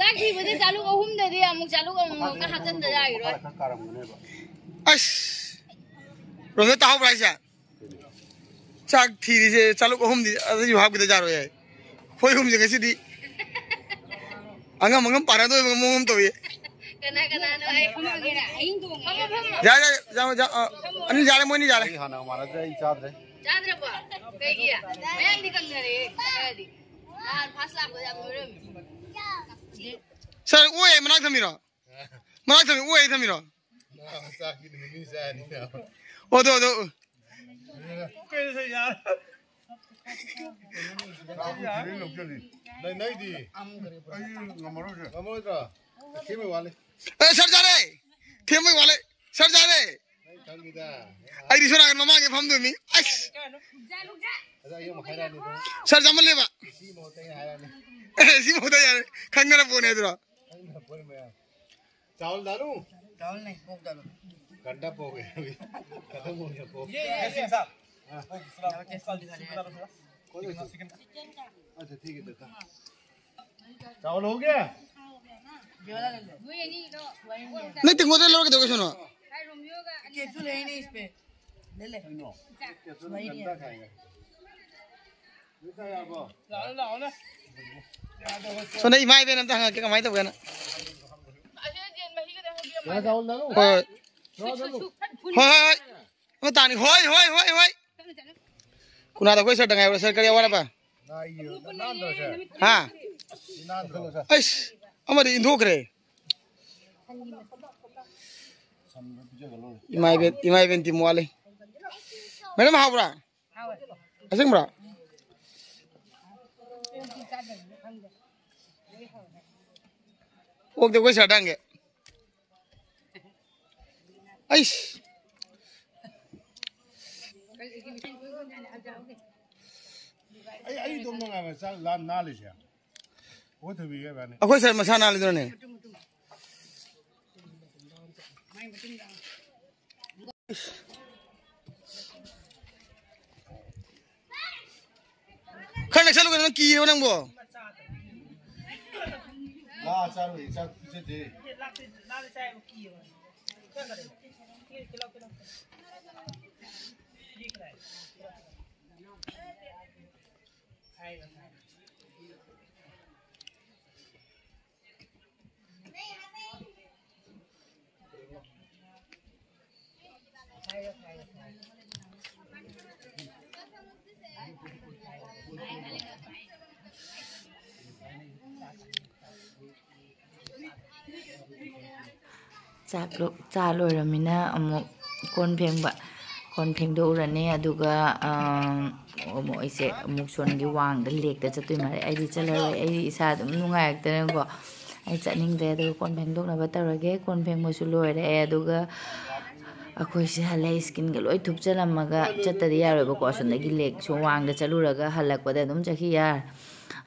ꯆꯥꯛ ꯊꯤꯕꯗ ꯆꯥꯂꯨꯛ ꯑꯍꯨꯝꯗꯗꯤ ꯑꯃꯨꯛ ꯆꯥꯂꯨꯛ ꯑꯃꯃꯝꯒ ꯍꯥꯞꯆꯤꯟꯗ ꯌꯥꯈꯤꯔꯣꯏ꯫ ꯈꯔ ꯀꯥꯔꯝꯒꯅꯦꯕ꯫ ꯑꯁ! ꯔꯣꯖꯥ ꯇꯥꯍꯧꯕ꯭ꯔꯥ ꯍꯥꯏꯁꯦ? ꯆꯥꯛ ꯊꯤꯔꯤꯁꯦ ꯆꯥꯂꯨꯛ ꯑꯍꯨꯝꯗꯤ ꯑꯗꯨꯁꯨ ꯍꯥꯞꯈꯤꯗ ꯌꯥꯔꯣꯏ ꯍꯥꯏ꯫ ꯑꯩꯈꯣꯏ ꯑꯍꯨꯝꯁꯦ ꯉꯁꯤꯗꯤ ꯑꯉꯝ ꯑꯉꯝ ꯄꯥꯅꯗꯣꯏꯕ ꯃꯑꯣꯡ ꯑꯃ ꯇꯧꯏ꯫ ꯀꯅꯥ ꯀꯅꯥꯅꯣ ꯍꯥꯏ? ꯐꯝꯃꯣ, ꯐꯝꯃꯣ꯫ ꯌꯥꯔꯦ, ꯌꯥꯔꯦ, ꯌꯥꯔꯦ, ꯌꯥꯔꯦ, ꯌꯥꯔꯦ, ꯌꯥꯔꯦ, ꯃꯣꯏꯅꯤ ꯌꯥꯔꯦ꯫ ꯑꯩ ꯍꯥꯟꯅ ꯃꯥꯟꯅꯗ꯭ꯔꯦ, ꯑꯩ ꯆꯥꯗ꯭ꯔꯦ꯫ ꯆꯥꯗ꯭ꯔꯕꯣ? ꯀꯩꯒꯤ? ꯃꯌꯥꯡꯗꯤ ꯀꯪꯅꯔꯦ ꯈꯔꯗꯤ꯫ ꯅꯍꯥꯟ ꯐꯥꯁ ꯂꯥꯛꯄꯗ ꯌꯥꯝ ꯅꯣꯏꯔꯝꯃꯤ꯫ ꯁꯥꯔ, ꯑꯣꯛ ꯑꯩ ꯃꯅꯥꯛ ꯊꯝꯃꯤꯔꯣ? ꯃꯅꯥꯛ ꯊꯝꯃꯤ, ꯑꯣꯛ ꯑꯩ ꯊꯝꯃꯤꯔꯣ? ꯆꯥꯛꯀꯤ ꯅꯨꯃꯤꯠ ꯅꯤ ꯆꯥꯅꯤ꯫ ꯑꯣ, ꯑꯗꯨ, ꯑꯗꯨ꯫ ꯅꯪ, ꯅꯪꯗꯤ? ꯑꯩ ꯉꯝꯃꯔꯣꯏꯁꯦ꯫ ꯉꯝꯃꯔꯣꯏꯗ꯭ꯔꯣ? ꯊꯦꯝꯕꯩ ꯋꯥꯂꯦ꯫ ꯑꯦ, ꯁꯥꯔ ꯆꯥꯔꯦ! ꯊꯦꯝꯕꯩ ꯋꯥꯂꯦ꯫ ꯁꯥꯔ ꯆꯥꯔꯦ! ꯑꯩ ꯈꯪꯉꯤꯗ꯫ ꯑꯩꯗꯤ ꯁꯣꯝ ꯅꯥꯀꯟ ꯃꯃꯥꯡꯒꯤ ꯐꯝꯗꯣꯏꯅꯤ꯫ ꯑꯁ! ꯑꯗ ꯑꯌꯨꯛ ꯃꯈꯥꯏ ꯔꯥꯅꯤꯗꯣ꯫ ꯁꯥꯔ ꯆꯥꯃꯜꯂꯦꯕ꯫ ꯁꯤ ꯃꯍꯨꯠꯇ ꯑꯩꯅ ꯍꯥꯏꯔꯛꯑꯅꯤ꯫ ꯑꯦ, ꯁꯤ ꯃꯍꯨꯠꯇ ꯌꯥꯔꯦ꯫ ꯈꯪꯗꯅ ꯄꯣꯠꯅꯦ ꯑꯗꯨꯔꯣ? ꯈꯪꯗꯅ ꯄꯣꯠꯅꯦ ꯃꯌꯥꯝ꯫ चावल डालूं? चावल नहीं, पोक डालो। गंडा पोक है अभी। खत्म हो गया पोक। ये, ये, ये, साहब। हाँ। पोक, थोड़ा, पोक, थोड़ा, थोड़ा। कौन सा चिकन? अच्छा, ठीक है, देता। चावल हो गया? ये वाला ले लो। नहीं, तुम उधर लोग देखो, सुनो। कैप्सूल है ही नहीं इस पे। ले ले। कैप्सूल वही नहीं गंदा है। खाएगा। ꯁꯣꯝꯗ ꯏꯃꯥ ꯏꯕꯦꯟ ꯑꯝꯇ ꯍꯪꯉꯛꯀꯦ, ꯀꯃꯥꯏꯅ ꯇꯧꯒꯦꯅ꯫ ꯍꯣꯏ, ꯍꯣꯏ꯫ ꯍꯣꯏ, ꯍꯣꯏ, ꯍꯣꯏ꯫ ꯑꯃ ꯇꯥꯅꯤ꯫ ꯍꯣꯏ, ꯍꯣꯏ, ꯍꯣꯏ, ꯍꯣꯏ꯫ ꯀꯨꯅꯥꯗ ꯑꯩꯈꯣꯏ ꯁꯥꯔꯗ ꯉꯥꯏꯕ꯭ꯔꯥ? ꯁꯥꯔ, ꯀꯔꯤ ꯑꯋꯥꯠ ꯑꯄꯥ? ꯍꯥ? ꯑꯩꯁ, ꯑꯃꯗꯤ ꯏꯟꯊꯣꯛꯈ꯭ꯔꯦ꯫ ꯏꯃꯥ ꯏꯕꯦꯟ, ꯏꯃꯥ ꯏꯕꯦꯟ ꯇꯤꯝ ꯋꯥꯠꯂꯤ꯫ ꯃꯦꯗꯥꯝ, ꯍꯥꯎꯕ꯭ꯔꯥ? ꯑꯁꯦꯡꯕ꯭ꯔꯥ? ꯑꯣꯛꯇꯤ ꯑꯩꯈꯣꯏ ꯁꯥꯔꯗ ꯍꯪꯒꯦ꯫ ꯑꯩꯁ꯫ ꯑꯩ, ꯑꯩ ꯏꯇꯣꯝꯇ ꯉꯥꯏꯕ ꯆꯥꯛ ꯂꯥꯝ ꯅꯥꯜꯂꯤꯁꯦ꯫ ꯑꯩꯈꯣꯏ ꯊꯣꯏꯕꯤꯒ ꯏꯕꯥꯅꯤ꯫ ꯑꯩꯈꯣꯏ ꯁꯥꯔ ꯃꯁꯥ ꯅꯥꯜꯂꯤꯗꯨꯅꯅꯦ꯫ ꯈꯔ ꯅꯛꯁꯜꯂꯨ ꯀꯩꯅꯣ, ꯅꯪ ꯀꯤꯔꯤꯔꯣ ꯅꯪꯕꯣ? ꯆꯥꯔꯣꯏ, ꯆꯥꯛ ꯄꯤꯖꯗꯦ꯫ ꯆꯥꯛ ꯂꯣ-, ꯆꯥ ꯂꯣꯏꯔꯃꯤꯅ ꯑꯃꯨꯛ ꯀꯣꯟ ꯐꯦꯡꯕ, ꯀꯣꯟ ꯐꯦꯡꯗꯣꯛꯎꯔꯅꯤ꯫ ꯑꯗꯨꯒ, ꯑꯥ, ꯑꯃꯨꯛ ꯑꯩꯁꯦ ꯑꯃꯨꯛ ꯁꯣꯟꯒꯤ ꯋꯥꯡꯗ ꯂꯦꯛꯇ ꯆꯠꯇꯣꯏ ꯃꯥꯜꯂꯦ꯫ ꯑꯩꯗꯤ ꯆꯠꯂꯔꯣꯏ, ꯑꯩ ꯏꯁꯥ ꯑꯗꯨꯝ ꯅꯨꯡꯉꯥꯏꯔꯛꯇꯅꯀꯣ꯫ ꯑꯩ ꯆꯠꯅꯤꯡꯗ꯭ꯔꯦ꯫ ꯑꯗꯨꯒ ꯀꯣꯟ ꯐꯦꯡꯗꯣꯛꯅꯕ ꯇꯧꯔꯒꯦ꯫ ꯀꯣꯟ ꯐꯦꯡꯕꯁꯨ ꯂꯣꯏꯔꯦ꯫ ꯑꯗꯨꯒ ꯑꯩꯈꯣꯏꯁꯦ ꯍꯜꯂꯛꯑꯦ꯫ ꯏꯁꯀꯤꯟꯒ ꯂꯣꯏ ꯊꯨꯞꯆꯜꯂꯝꯃꯒ ꯆꯠꯇꯗꯤ ꯌꯥꯔꯣꯏꯕꯀꯣ꯫ ꯑꯁꯣꯝꯗꯒꯤ ꯂꯦꯛꯁꯨ ꯋꯥꯡꯗ ꯆꯠꯂꯨꯔꯒ ꯍꯜꯂꯛꯄꯗ ꯑꯗꯨꯝ ꯆꯠꯈꯤ ꯌꯥꯔꯦ꯫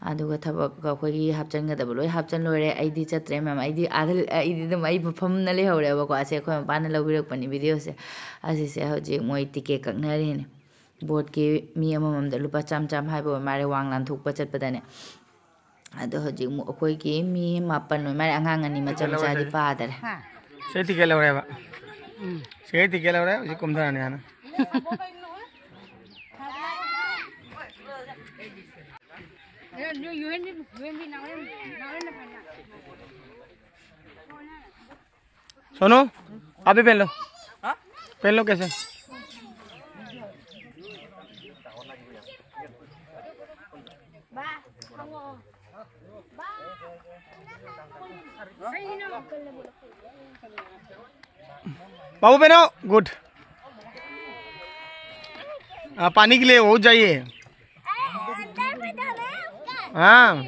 ꯑꯗꯨꯒ ꯊꯕꯛ ꯑꯩꯈꯣꯏꯒꯤ ꯍꯥꯞꯆꯤꯟꯒꯗꯕ ꯂꯣꯏ ꯍꯥꯞꯆꯤꯟ ꯂꯣꯏꯔꯦ꯫ ꯑꯩꯗꯤ ꯆꯠꯇ꯭ꯔꯦ ꯃꯦꯝ꯫ ꯑꯩꯗꯤ ꯑꯥꯗ, ꯑꯩꯗꯤ ꯑꯗꯨꯝ ꯑꯩ ꯃꯐꯝꯅ ꯂꯩꯍꯧꯔꯦꯕꯀꯣ꯫ ꯑꯁꯦ ꯑꯩꯈꯣꯏ ꯃꯄꯥꯅ ꯂꯧꯕꯤꯔꯛꯄꯅꯤ ꯚꯤꯗꯤꯑꯣꯁꯦ꯫ ꯑꯁꯤꯁꯦ ꯍꯧꯖꯤꯛ ꯃꯣꯏ ꯇꯤꯀꯦꯠ ꯀꯛꯅꯔꯤꯅꯦ꯫ ꯕꯣꯠꯀꯤ ꯃꯤ ꯑꯃꯃꯝꯗ ꯂꯨꯄꯥ ꯆꯥꯝ ꯆꯥꯝ ꯍꯥꯏꯕ ꯑꯣꯏ ꯃꯥꯜꯂꯦ, ꯋꯥꯡ ꯂꯥꯟꯊꯣꯛꯄ ꯆꯠꯄꯗꯅꯦ꯫ ꯑꯗꯣ ꯍꯧꯖꯤꯛ ꯑꯃꯨꯛ ꯑꯩꯈꯣꯏꯒꯤ ꯃꯤ ꯃꯥꯄꯟ ꯑꯣꯏ ꯃꯥꯜꯂꯦ, ꯑꯉꯥꯡ ꯑꯅꯤ ꯃꯆꯥ ꯇꯤꯀꯦꯠ ꯂꯧꯔꯦ ꯃꯆꯥꯗꯤ ꯁꯤꯗꯤ꯫ ꯄꯥꯗꯔꯦ꯫ ꯁꯤ ꯇꯤꯀꯦꯠ ꯂꯧꯔꯦꯕ꯫ ꯁꯤ ꯇꯤꯀꯦꯠ ꯂꯧꯔꯦ, ꯍꯧꯖꯤꯛ ꯀꯨꯝꯊꯔꯅꯤ ꯍꯥꯟꯅ꯫ सोनू, आप भी पहन लो। पहन लो कैसे? बाबू पहनो, गुड। हाँ, पानी के लिए वो चाहिए। हाँ।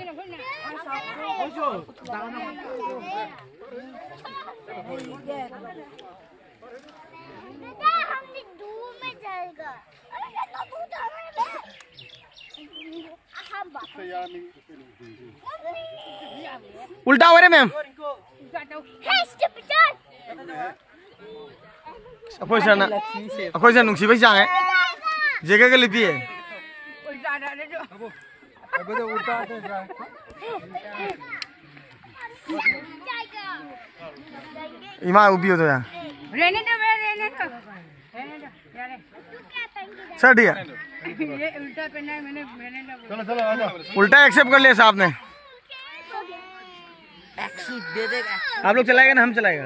उल्टा हो रहे मैम। ꯑꯩꯈꯣꯏ ꯁꯥꯔꯅ, ꯑꯩꯈꯣꯏ ꯁꯥꯔ ꯅꯨꯡꯁꯤꯕꯩ ꯆꯥꯡꯉꯦ꯫ ꯖꯦꯀꯦꯠꯀ ꯂꯤꯠꯄꯤꯌꯦ꯫ ꯑꯩꯈꯣꯏꯗ ꯎꯜꯇꯥ ꯇꯧꯗ꯭ꯔꯥ? ईमान उबियो तो यार। रहने दो बे, रहने दो। रहने दो, जा रे। सर दिया। ये उल्टा पहना है मैंने, रहने दो। उल्टा एक्सेप्ट कर लिया साहब ने। आप लोग चलाएगा ना, हम चलाएगा?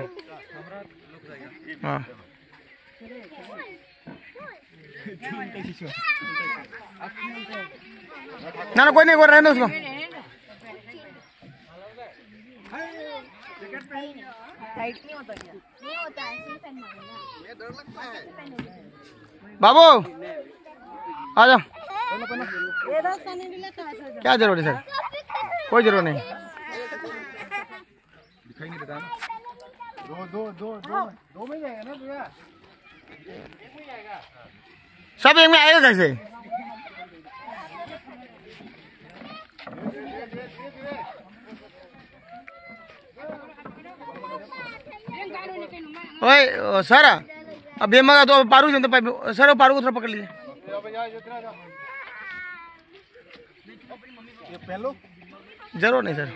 हाँ। ना ना, कोई नहीं, कोई, रहने दो उसको। बाबू, आ जाओ। क्या जरूरत है सर? कोई जरूरत नहीं। दिखाई नहीं देता ना। दो दो दो दो दो में जाएगा ना भैया। सब एक में आएगा कैसे? ओए, ओ, सर, अब ये मगा तो पारू जन तो पाइप, सर, वो पारू को थोड़ा पकड़ लीजिए। ये पहलो। जरूर नहीं सर।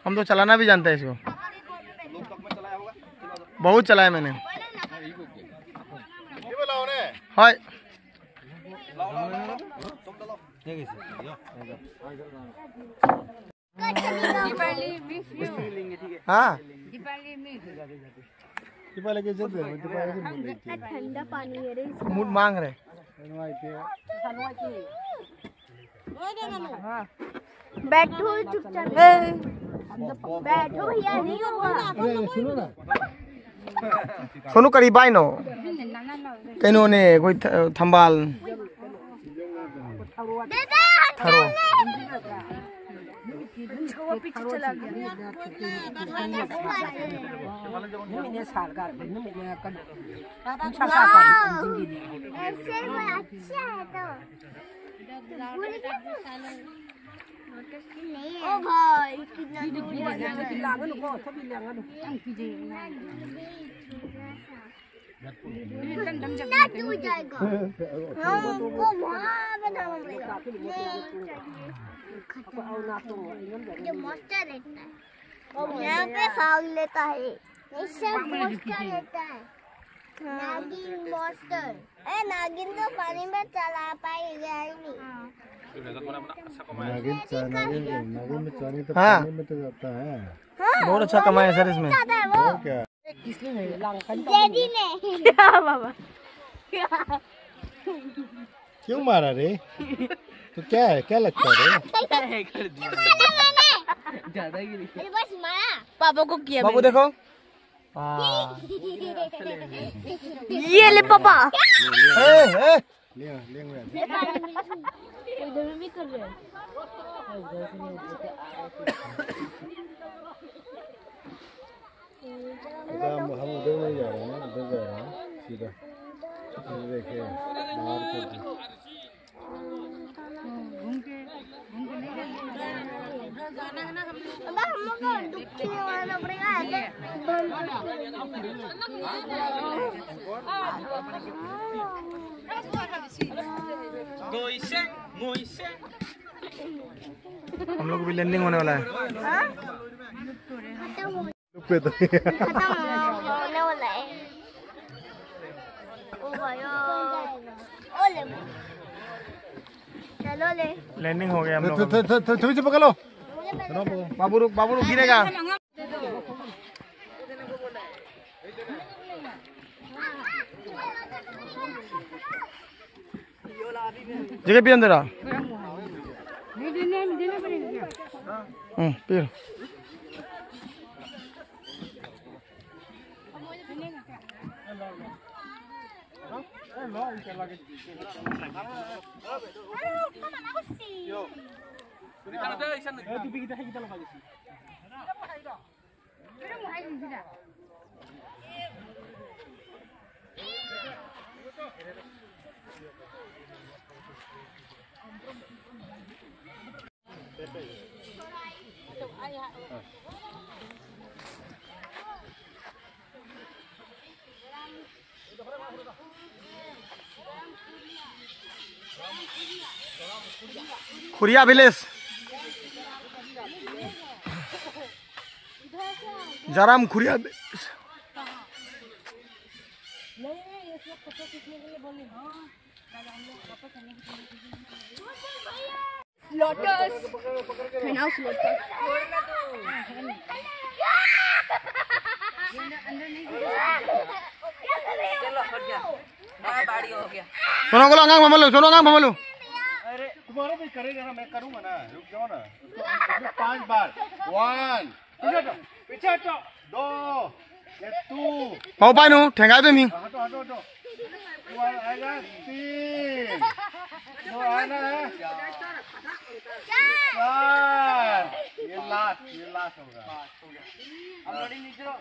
हम तो चलाना भी जानते हैं इसको। बहुत चलाया मैंने। हाय। हाँ। ठंडा पानी है रे। मूड मांग रहे। बैठो चुपचाप। बैठो भैया, नहीं होगा। सुनो ना। सोनू करीबाई नो। कहीं ने कोई थ-, थंबाल। दादा, हम थरो। चलने। अच्छा, वो पीछे चला गया। ऐसे वो अच्छा है तो। ओ भाई, कितना दूर है। ना टूट जाएगा। हमको वहाँ बनाना पड़ेगा। नहीं चाहिए। ये मॉन्स्टर रहता है। यहाँ पे भाग लेता है। इससे मॉन्स्टर रहता है। नागिन मॉन्स्टर। ए, नागिन तो पानी में चला पाएगा ही नहीं। नागिन चा-, नागिन, नागिन में चानी तो हाँ। पानी में तो जाता है। हाँ, बहुत अच्छा कमाया सर इसमें। जाता है वो। और क्या? डैडी ने। बाबा। क्यों मारा रे? तो क्या है, क्या लगता है रे? पापा को किया बाबू मैंने। देखो। हाँ। ये ले पापा। ए, ए। ले, ले, ले। इधर में भी कर रहे हैं। हम, हम उधर नहीं जा रहे हैं, उधर जा रहे हैं सीधा। ये देखिए, बाहर कर दो। घूम के, घूम के नहीं जाना। अब हम लोग को दुखी होना पड़ेगा, ऐसे। हम लोग भी लैंडिंग होने वाला है। हाँ? खत्म हो पे तो खत्म होने वाला है। ओ भाई, ओ। ओ ले। चलो ले। लैंडिंग हो गया हम लोग। थोड़ी सी पकड़ लो। बाबू रुक, बाबू रुक, गिरेगा। जगह भी अंदर आ। हम्म, फिर। खुरिया विलेज, जराम खुरिया विलेज। लोटस। है ना, उस लोटस। चलो, हट जा। हाँ, बाड़ी हो गया। सोनो को लो, अंगांग भमलो, सोनो, अंगांग भमलो। अरे, तुम्हारा भी करेगा ना, मैं करूँगा ना, रुक जाओ ना। पाँच बार। वन। पीछे हटो, पीछे हटो। दो। ये टू। पाओ पाए नो, ठेंगा दे मी। हटो, हटो, हटो। तुम्हारा आएगा तीन। दो आना है। चार। ये लास्ट, ये लास्ट होगा। हम लोडिंग नहीं करो।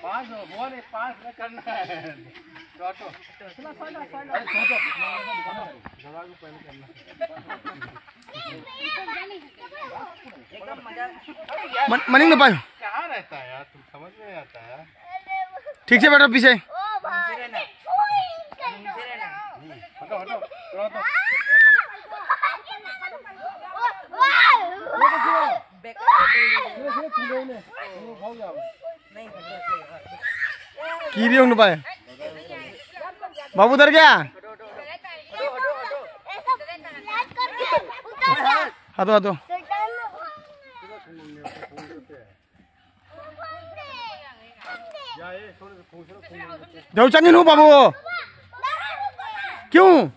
पाँच हो, वो नहीं, पाँच में करना है। तो हटो। अरे, हटो। मन-, मनिंग ना पायो। कहाँ रहता है यार, तुम समझ में नहीं आता है। ठीक से बैठो पीछे। हटो, हटो, थोड़ा हटो। की भी उन पाए। बाबू उधर क्या? हाँ तो, हाँ तो। ढौचंगिन हूँ बाबू। क्यों?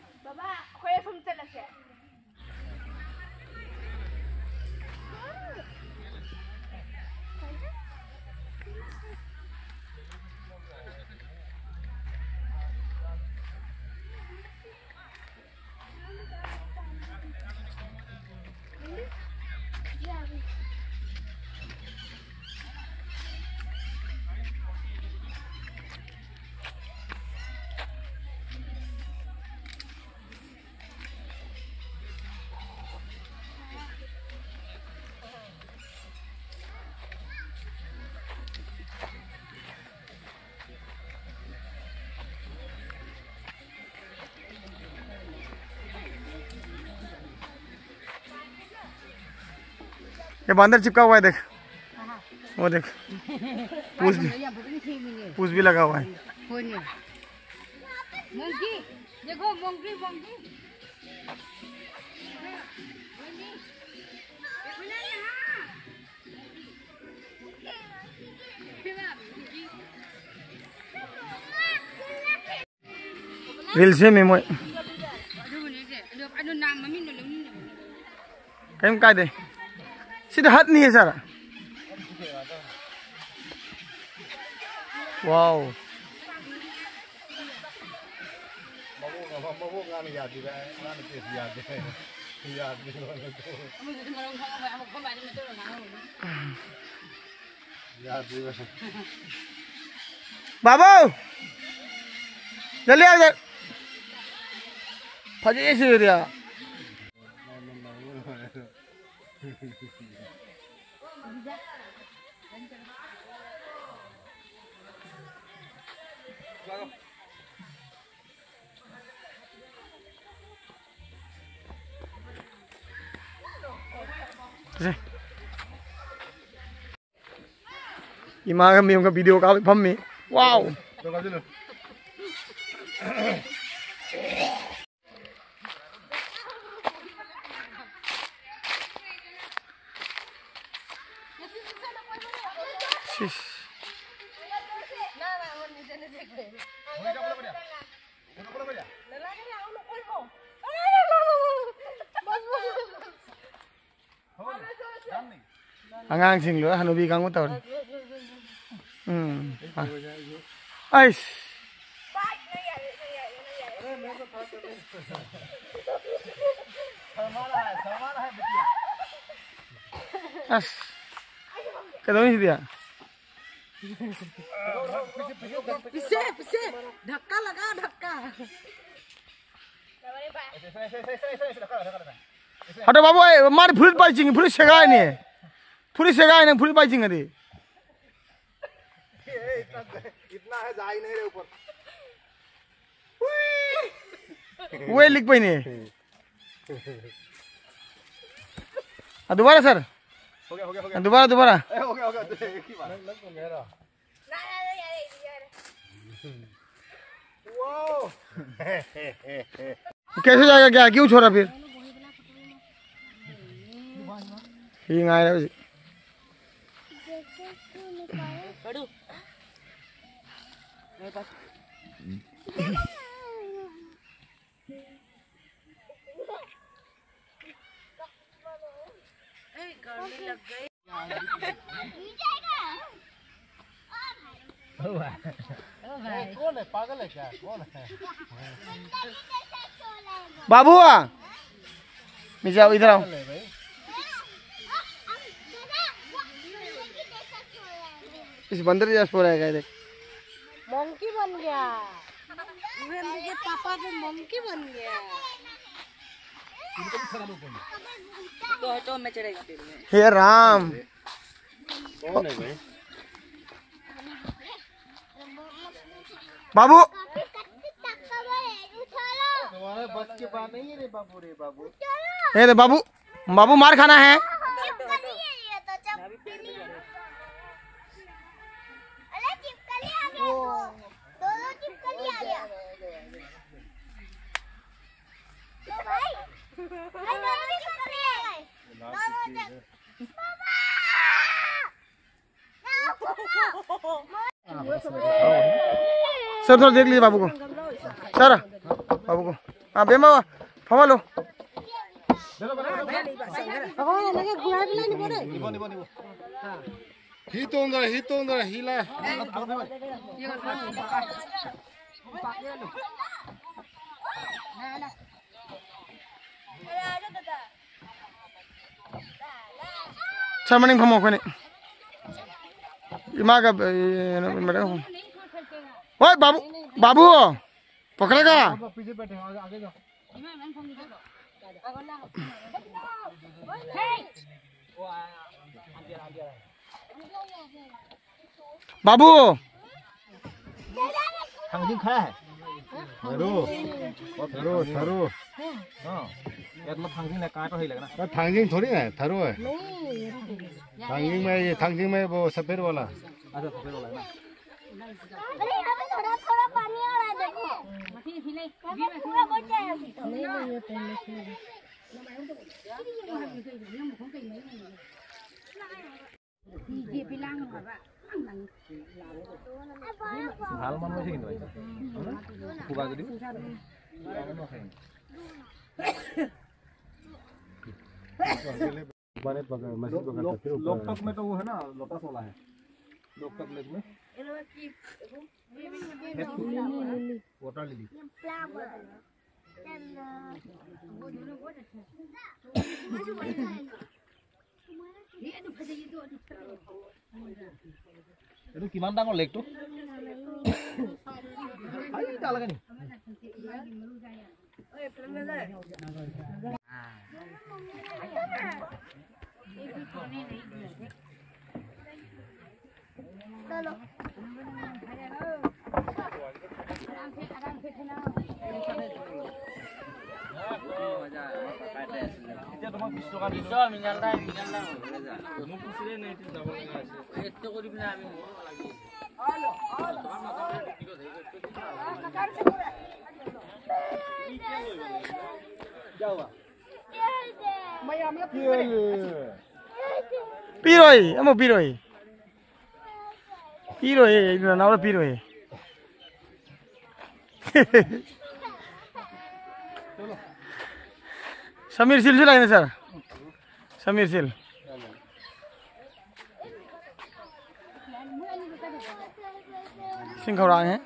ये बंदर चिपका हुआ है, देख। वो देख। पूछ भी, पूछ भी लगा हुआ है। मोंकी, देखो, मोंकी, मोंकी। ꯔꯤꯜꯁ ꯁꯦꯝꯃꯤ ꯃꯣꯏ꯫ ꯀꯔꯤꯝ ꯀꯥꯏꯗꯦ꯫ ꯁꯤꯗ ꯍꯠꯅꯤꯌꯦ ꯁꯥꯔ꯫ ꯋꯥꯎ꯫ ꯃꯕꯣꯛ, ꯃꯕꯣꯛ ꯉꯥꯡꯅ ꯌꯥꯗꯦ ꯍꯥꯏ, ꯉꯥꯡꯅ ꯇꯦꯁ ꯌꯥꯗꯦ ꯍꯥꯏ꯫ ꯌꯥꯗꯦ꯫ ꯑꯃꯗꯨꯗꯤ ꯃꯔꯝ ꯈꯪꯉꯝꯃꯣꯏ, ꯑꯃꯨꯛ ꯈꯣꯝꯕ ꯍꯥꯏꯗꯤ ꯃꯩꯇꯩꯂꯣꯟ ꯉꯥꯡꯉꯝꯃꯅꯤ꯫ ꯌꯥꯗꯦꯕ꯫ बाबू, जल्दी आ इधर। फंसी इसी एरिया। ꯏꯃꯥꯒ ꯃꯦꯝꯒ ꯚꯤꯗꯤꯑꯣ ꯀꯥꯞꯄ ꯐꯝꯃꯤ꯫ ꯋꯥꯎ꯫ ꯁꯤꯁ꯫ ꯑꯉꯥꯡꯁꯤꯡ ꯂꯣꯏ ꯍꯅꯨꯕꯤ ꯀꯥꯡꯕꯨ ꯇꯧꯔꯦ꯫ ꯎꯝ꯫ ꯑꯩꯁ꯫ ꯑꯁ꯫ ꯀꯩꯗꯧꯅꯤ ꯁꯤꯗꯤ? पीछे, पीछे, धक्का लगा, धक्का। ꯍꯥꯏꯗꯣ ꯕꯥꯕꯨ, ꯑꯩ, ꯃꯥꯗꯤ ꯐꯨꯔꯤꯠ ꯄꯥꯏ ꯆꯤꯡꯉꯤ, ꯐꯨꯔꯤꯠ ꯁꯦꯒꯥꯏꯅꯤ꯫ ꯐꯨꯔꯤꯠ ꯁꯦꯒꯥꯏ ꯅꯪ ꯐꯨꯔꯤꯠ ꯄꯥꯏ ꯆꯤꯡꯉꯗꯤ꯫ ꯋꯦꯠ ꯂꯤꯛꯄꯩꯅꯦ꯫ ꯑꯗꯨ ꯋꯥꯔꯦ ꯁꯥꯔ꯫ दोबारा, दोबारा। कैसे जाएगा क्या? क्यों छोड़ा फिर? ये आया। कौन है? पागल है क्या? कौन है? बाबू, आ नीचे आओ, इधर आओ। इस बंदर जैसा सो रहा है, देख। मंकी बन गया। वीरेंद्र के पापा के मंकी बन गया। तो हटो, मैं चढ़ेगा तेरे में। हे राम। कौन है भाई? बाबू। तुम्हारा बस के बात नहीं है रे बाबू, रे बाबू। हे रे बाबू, बाबू मार खाना है। सर, थोड़ा देख लीजिए बाबू को। सर, बाबू को। हाँ, बेमा, फमा लो। हितोंदर, हितोंदर, हिला। ꯁꯥꯔ, ꯃꯅꯤꯡ ꯐꯝꯃꯣ ꯑꯩꯈꯣꯏꯅꯤ꯫ ꯏꯃꯥꯒ ꯃꯦꯗꯥꯝ꯫ ꯍꯣꯏ ꯕꯥꯕꯨ, ꯕꯥꯕꯨ ꯄꯀꯔꯦꯒꯥ꯫ ꯕꯥꯕꯨ꯫ ꯊꯥꯡꯖꯤꯡ ꯈꯔ ꯍꯥꯏ꯫ ꯊꯔꯣ꯫ ꯊꯔꯣ, ꯊꯔꯣ꯫ ꯑꯥ꯫ ꯌꯥꯗ ꯊꯥꯡꯖꯤꯡꯅ ꯀꯥꯏ ꯇꯧ ꯍꯩꯂꯒꯅ꯫ ꯊꯥꯡꯖꯤꯡ ꯊꯣꯔꯤ ꯍꯥꯏ, ꯊꯔꯣ ꯍꯥꯏ꯫ थांगजिंग में, ये थांगजिंग में वो सफेद वाला। अच्छा, सफेद वाला है ना? अरे, यहाँ पे थोड़ा, थोड़ा पानी आ रहा है, देखो। यहाँ पे पूरा बच जाएगा अभी तो। ভাল মানুহ আছে কিন্তু, খুব আগেদি। लोकटक में तो वो है ना, लोटस वाला है। लोकटक लेक में। Water lily. এইটো কিমান ডাঙৰ লেকটো? আই, তালৈকে নি? ꯄꯤꯔꯣꯏ, ꯑꯃ ꯄꯤꯔꯣꯏ꯫ ꯄꯤꯔꯣꯏꯌꯦ, ꯑꯩ ꯅꯅꯥꯎꯗ ꯄꯤꯔꯣꯏꯌꯦ꯫ ꯁꯃꯤꯔ ꯁꯤꯜꯁꯨ ꯂꯥꯛꯏꯅꯦ, ꯁꯥꯔ꯫ ꯁꯃꯤꯔ ꯁꯤꯜ꯫ ꯏꯁꯤꯡ ꯈꯧꯔꯥꯡꯉꯦ꯫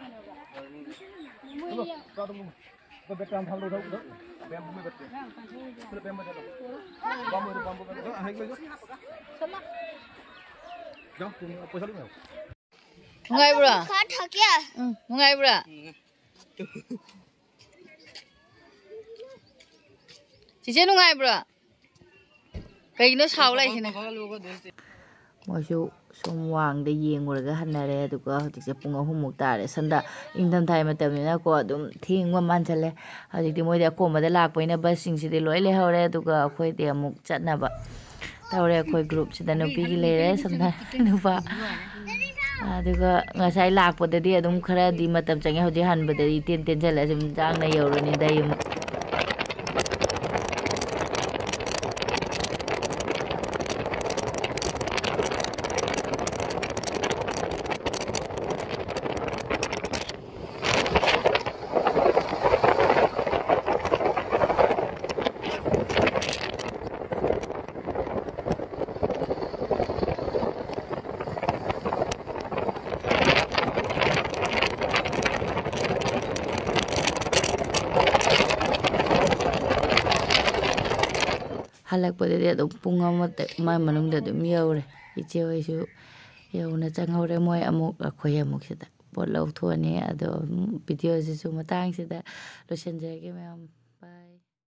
ꯅꯨꯡꯉꯥꯏꯕ꯭ꯔꯣ? ꯈꯔ ꯊꯛꯀꯦ꯫ ꯎꯝ, ꯅꯨꯡꯉꯥꯏꯕ꯭ꯔꯥ? ꯆꯤꯆꯦ, ꯅꯨꯡꯉꯥꯏꯕ꯭ꯔꯣ? ꯀꯩꯒꯤꯅꯣ ꯁꯥꯎ ꯂꯥꯛꯏꯁꯤꯅ? ꯃꯣꯏꯁꯨ ꯁꯨꯝ ꯋꯥꯡꯗ ꯌꯦꯡꯉꯨꯔꯒ ꯍꯟꯅꯔꯦ꯫ ꯑꯗꯨꯒ ꯍꯧꯖꯤꯛꯁꯦ ꯄꯨꯡ ꯑꯍꯨꯝꯃꯨꯛ ꯇꯥꯔꯦ꯫ ꯁꯟꯗ ꯏꯪꯊꯝꯊꯥꯒꯤ ꯃꯇꯝꯅꯤꯅꯀꯣ, ꯑꯗꯨꯝ ꯊꯦꯡꯕ ꯃꯥꯟꯁꯜꯂꯦ꯫ ꯍꯧꯖꯤꯛꯇꯤ ꯃꯣꯏꯗꯤ ꯑꯀꯣꯝꯕꯗ ꯂꯥꯛꯄꯅꯤꯅ ꯕꯁꯁꯤꯡꯁꯤꯗꯤ ꯂꯣꯏ ꯂꯩꯍꯧꯔꯦ꯫ ꯑꯗꯨꯒ ꯑꯩꯈꯣꯏꯗꯤ ꯑꯃꯨꯛ ꯆꯠꯅꯕ꯫ ꯇꯧꯔꯦ꯫ ꯑꯩꯈꯣꯏ ꯒ꯭ꯔꯨꯞꯁꯤꯗ ꯅꯨꯄꯤꯒꯤ ꯂꯩꯔꯦ, ꯁꯝꯅ ꯅꯨꯄꯥ꯫ ꯑꯗꯨꯒ ꯉꯁꯥꯏ ꯂꯥꯛꯄꯗꯗꯤ ꯑꯗꯨꯝ ꯈꯔꯗꯤ ꯃꯇꯝ ꯆꯪꯉꯦ, ꯍꯧꯖꯤꯛ ꯍꯟꯕꯗꯗꯤ ꯏꯇꯦꯟ ꯇꯦꯟꯁꯤꯜꯂꯦ꯫ ꯁꯨꯝ ꯆꯥꯡꯅ ꯌꯧꯔꯅꯤꯗ ꯌꯨꯝ꯫ ꯍꯜꯂꯛꯄꯗꯗꯤ ꯑꯗꯨꯝ ꯄꯨꯡ ꯑꯃ ꯃꯥꯏ ꯃꯅꯨꯡꯗ ꯑꯗꯨꯝ ꯌꯧꯔꯦ꯫ ꯏꯆꯦ ꯍꯣꯏꯁꯨ ꯌꯧꯅ ꯆꯪꯍꯧꯔꯦ꯫ ꯃꯣꯏ ꯑꯃꯨꯛ, ꯑꯩꯈꯣꯏ ꯑꯃꯨꯛ ꯁꯤꯗ ꯄꯣꯠ ꯂꯧꯊꯣꯛꯑꯅꯤ꯫ ꯑꯗꯣ, ꯎꯝ, ꯚꯤꯗꯤꯑꯣꯁꯤꯁꯨ ꯃꯇꯥꯡꯁꯤꯗ ꯂꯣꯏꯁꯤꯟꯖꯔꯒꯦ ꯃꯌꯥꯝ꯫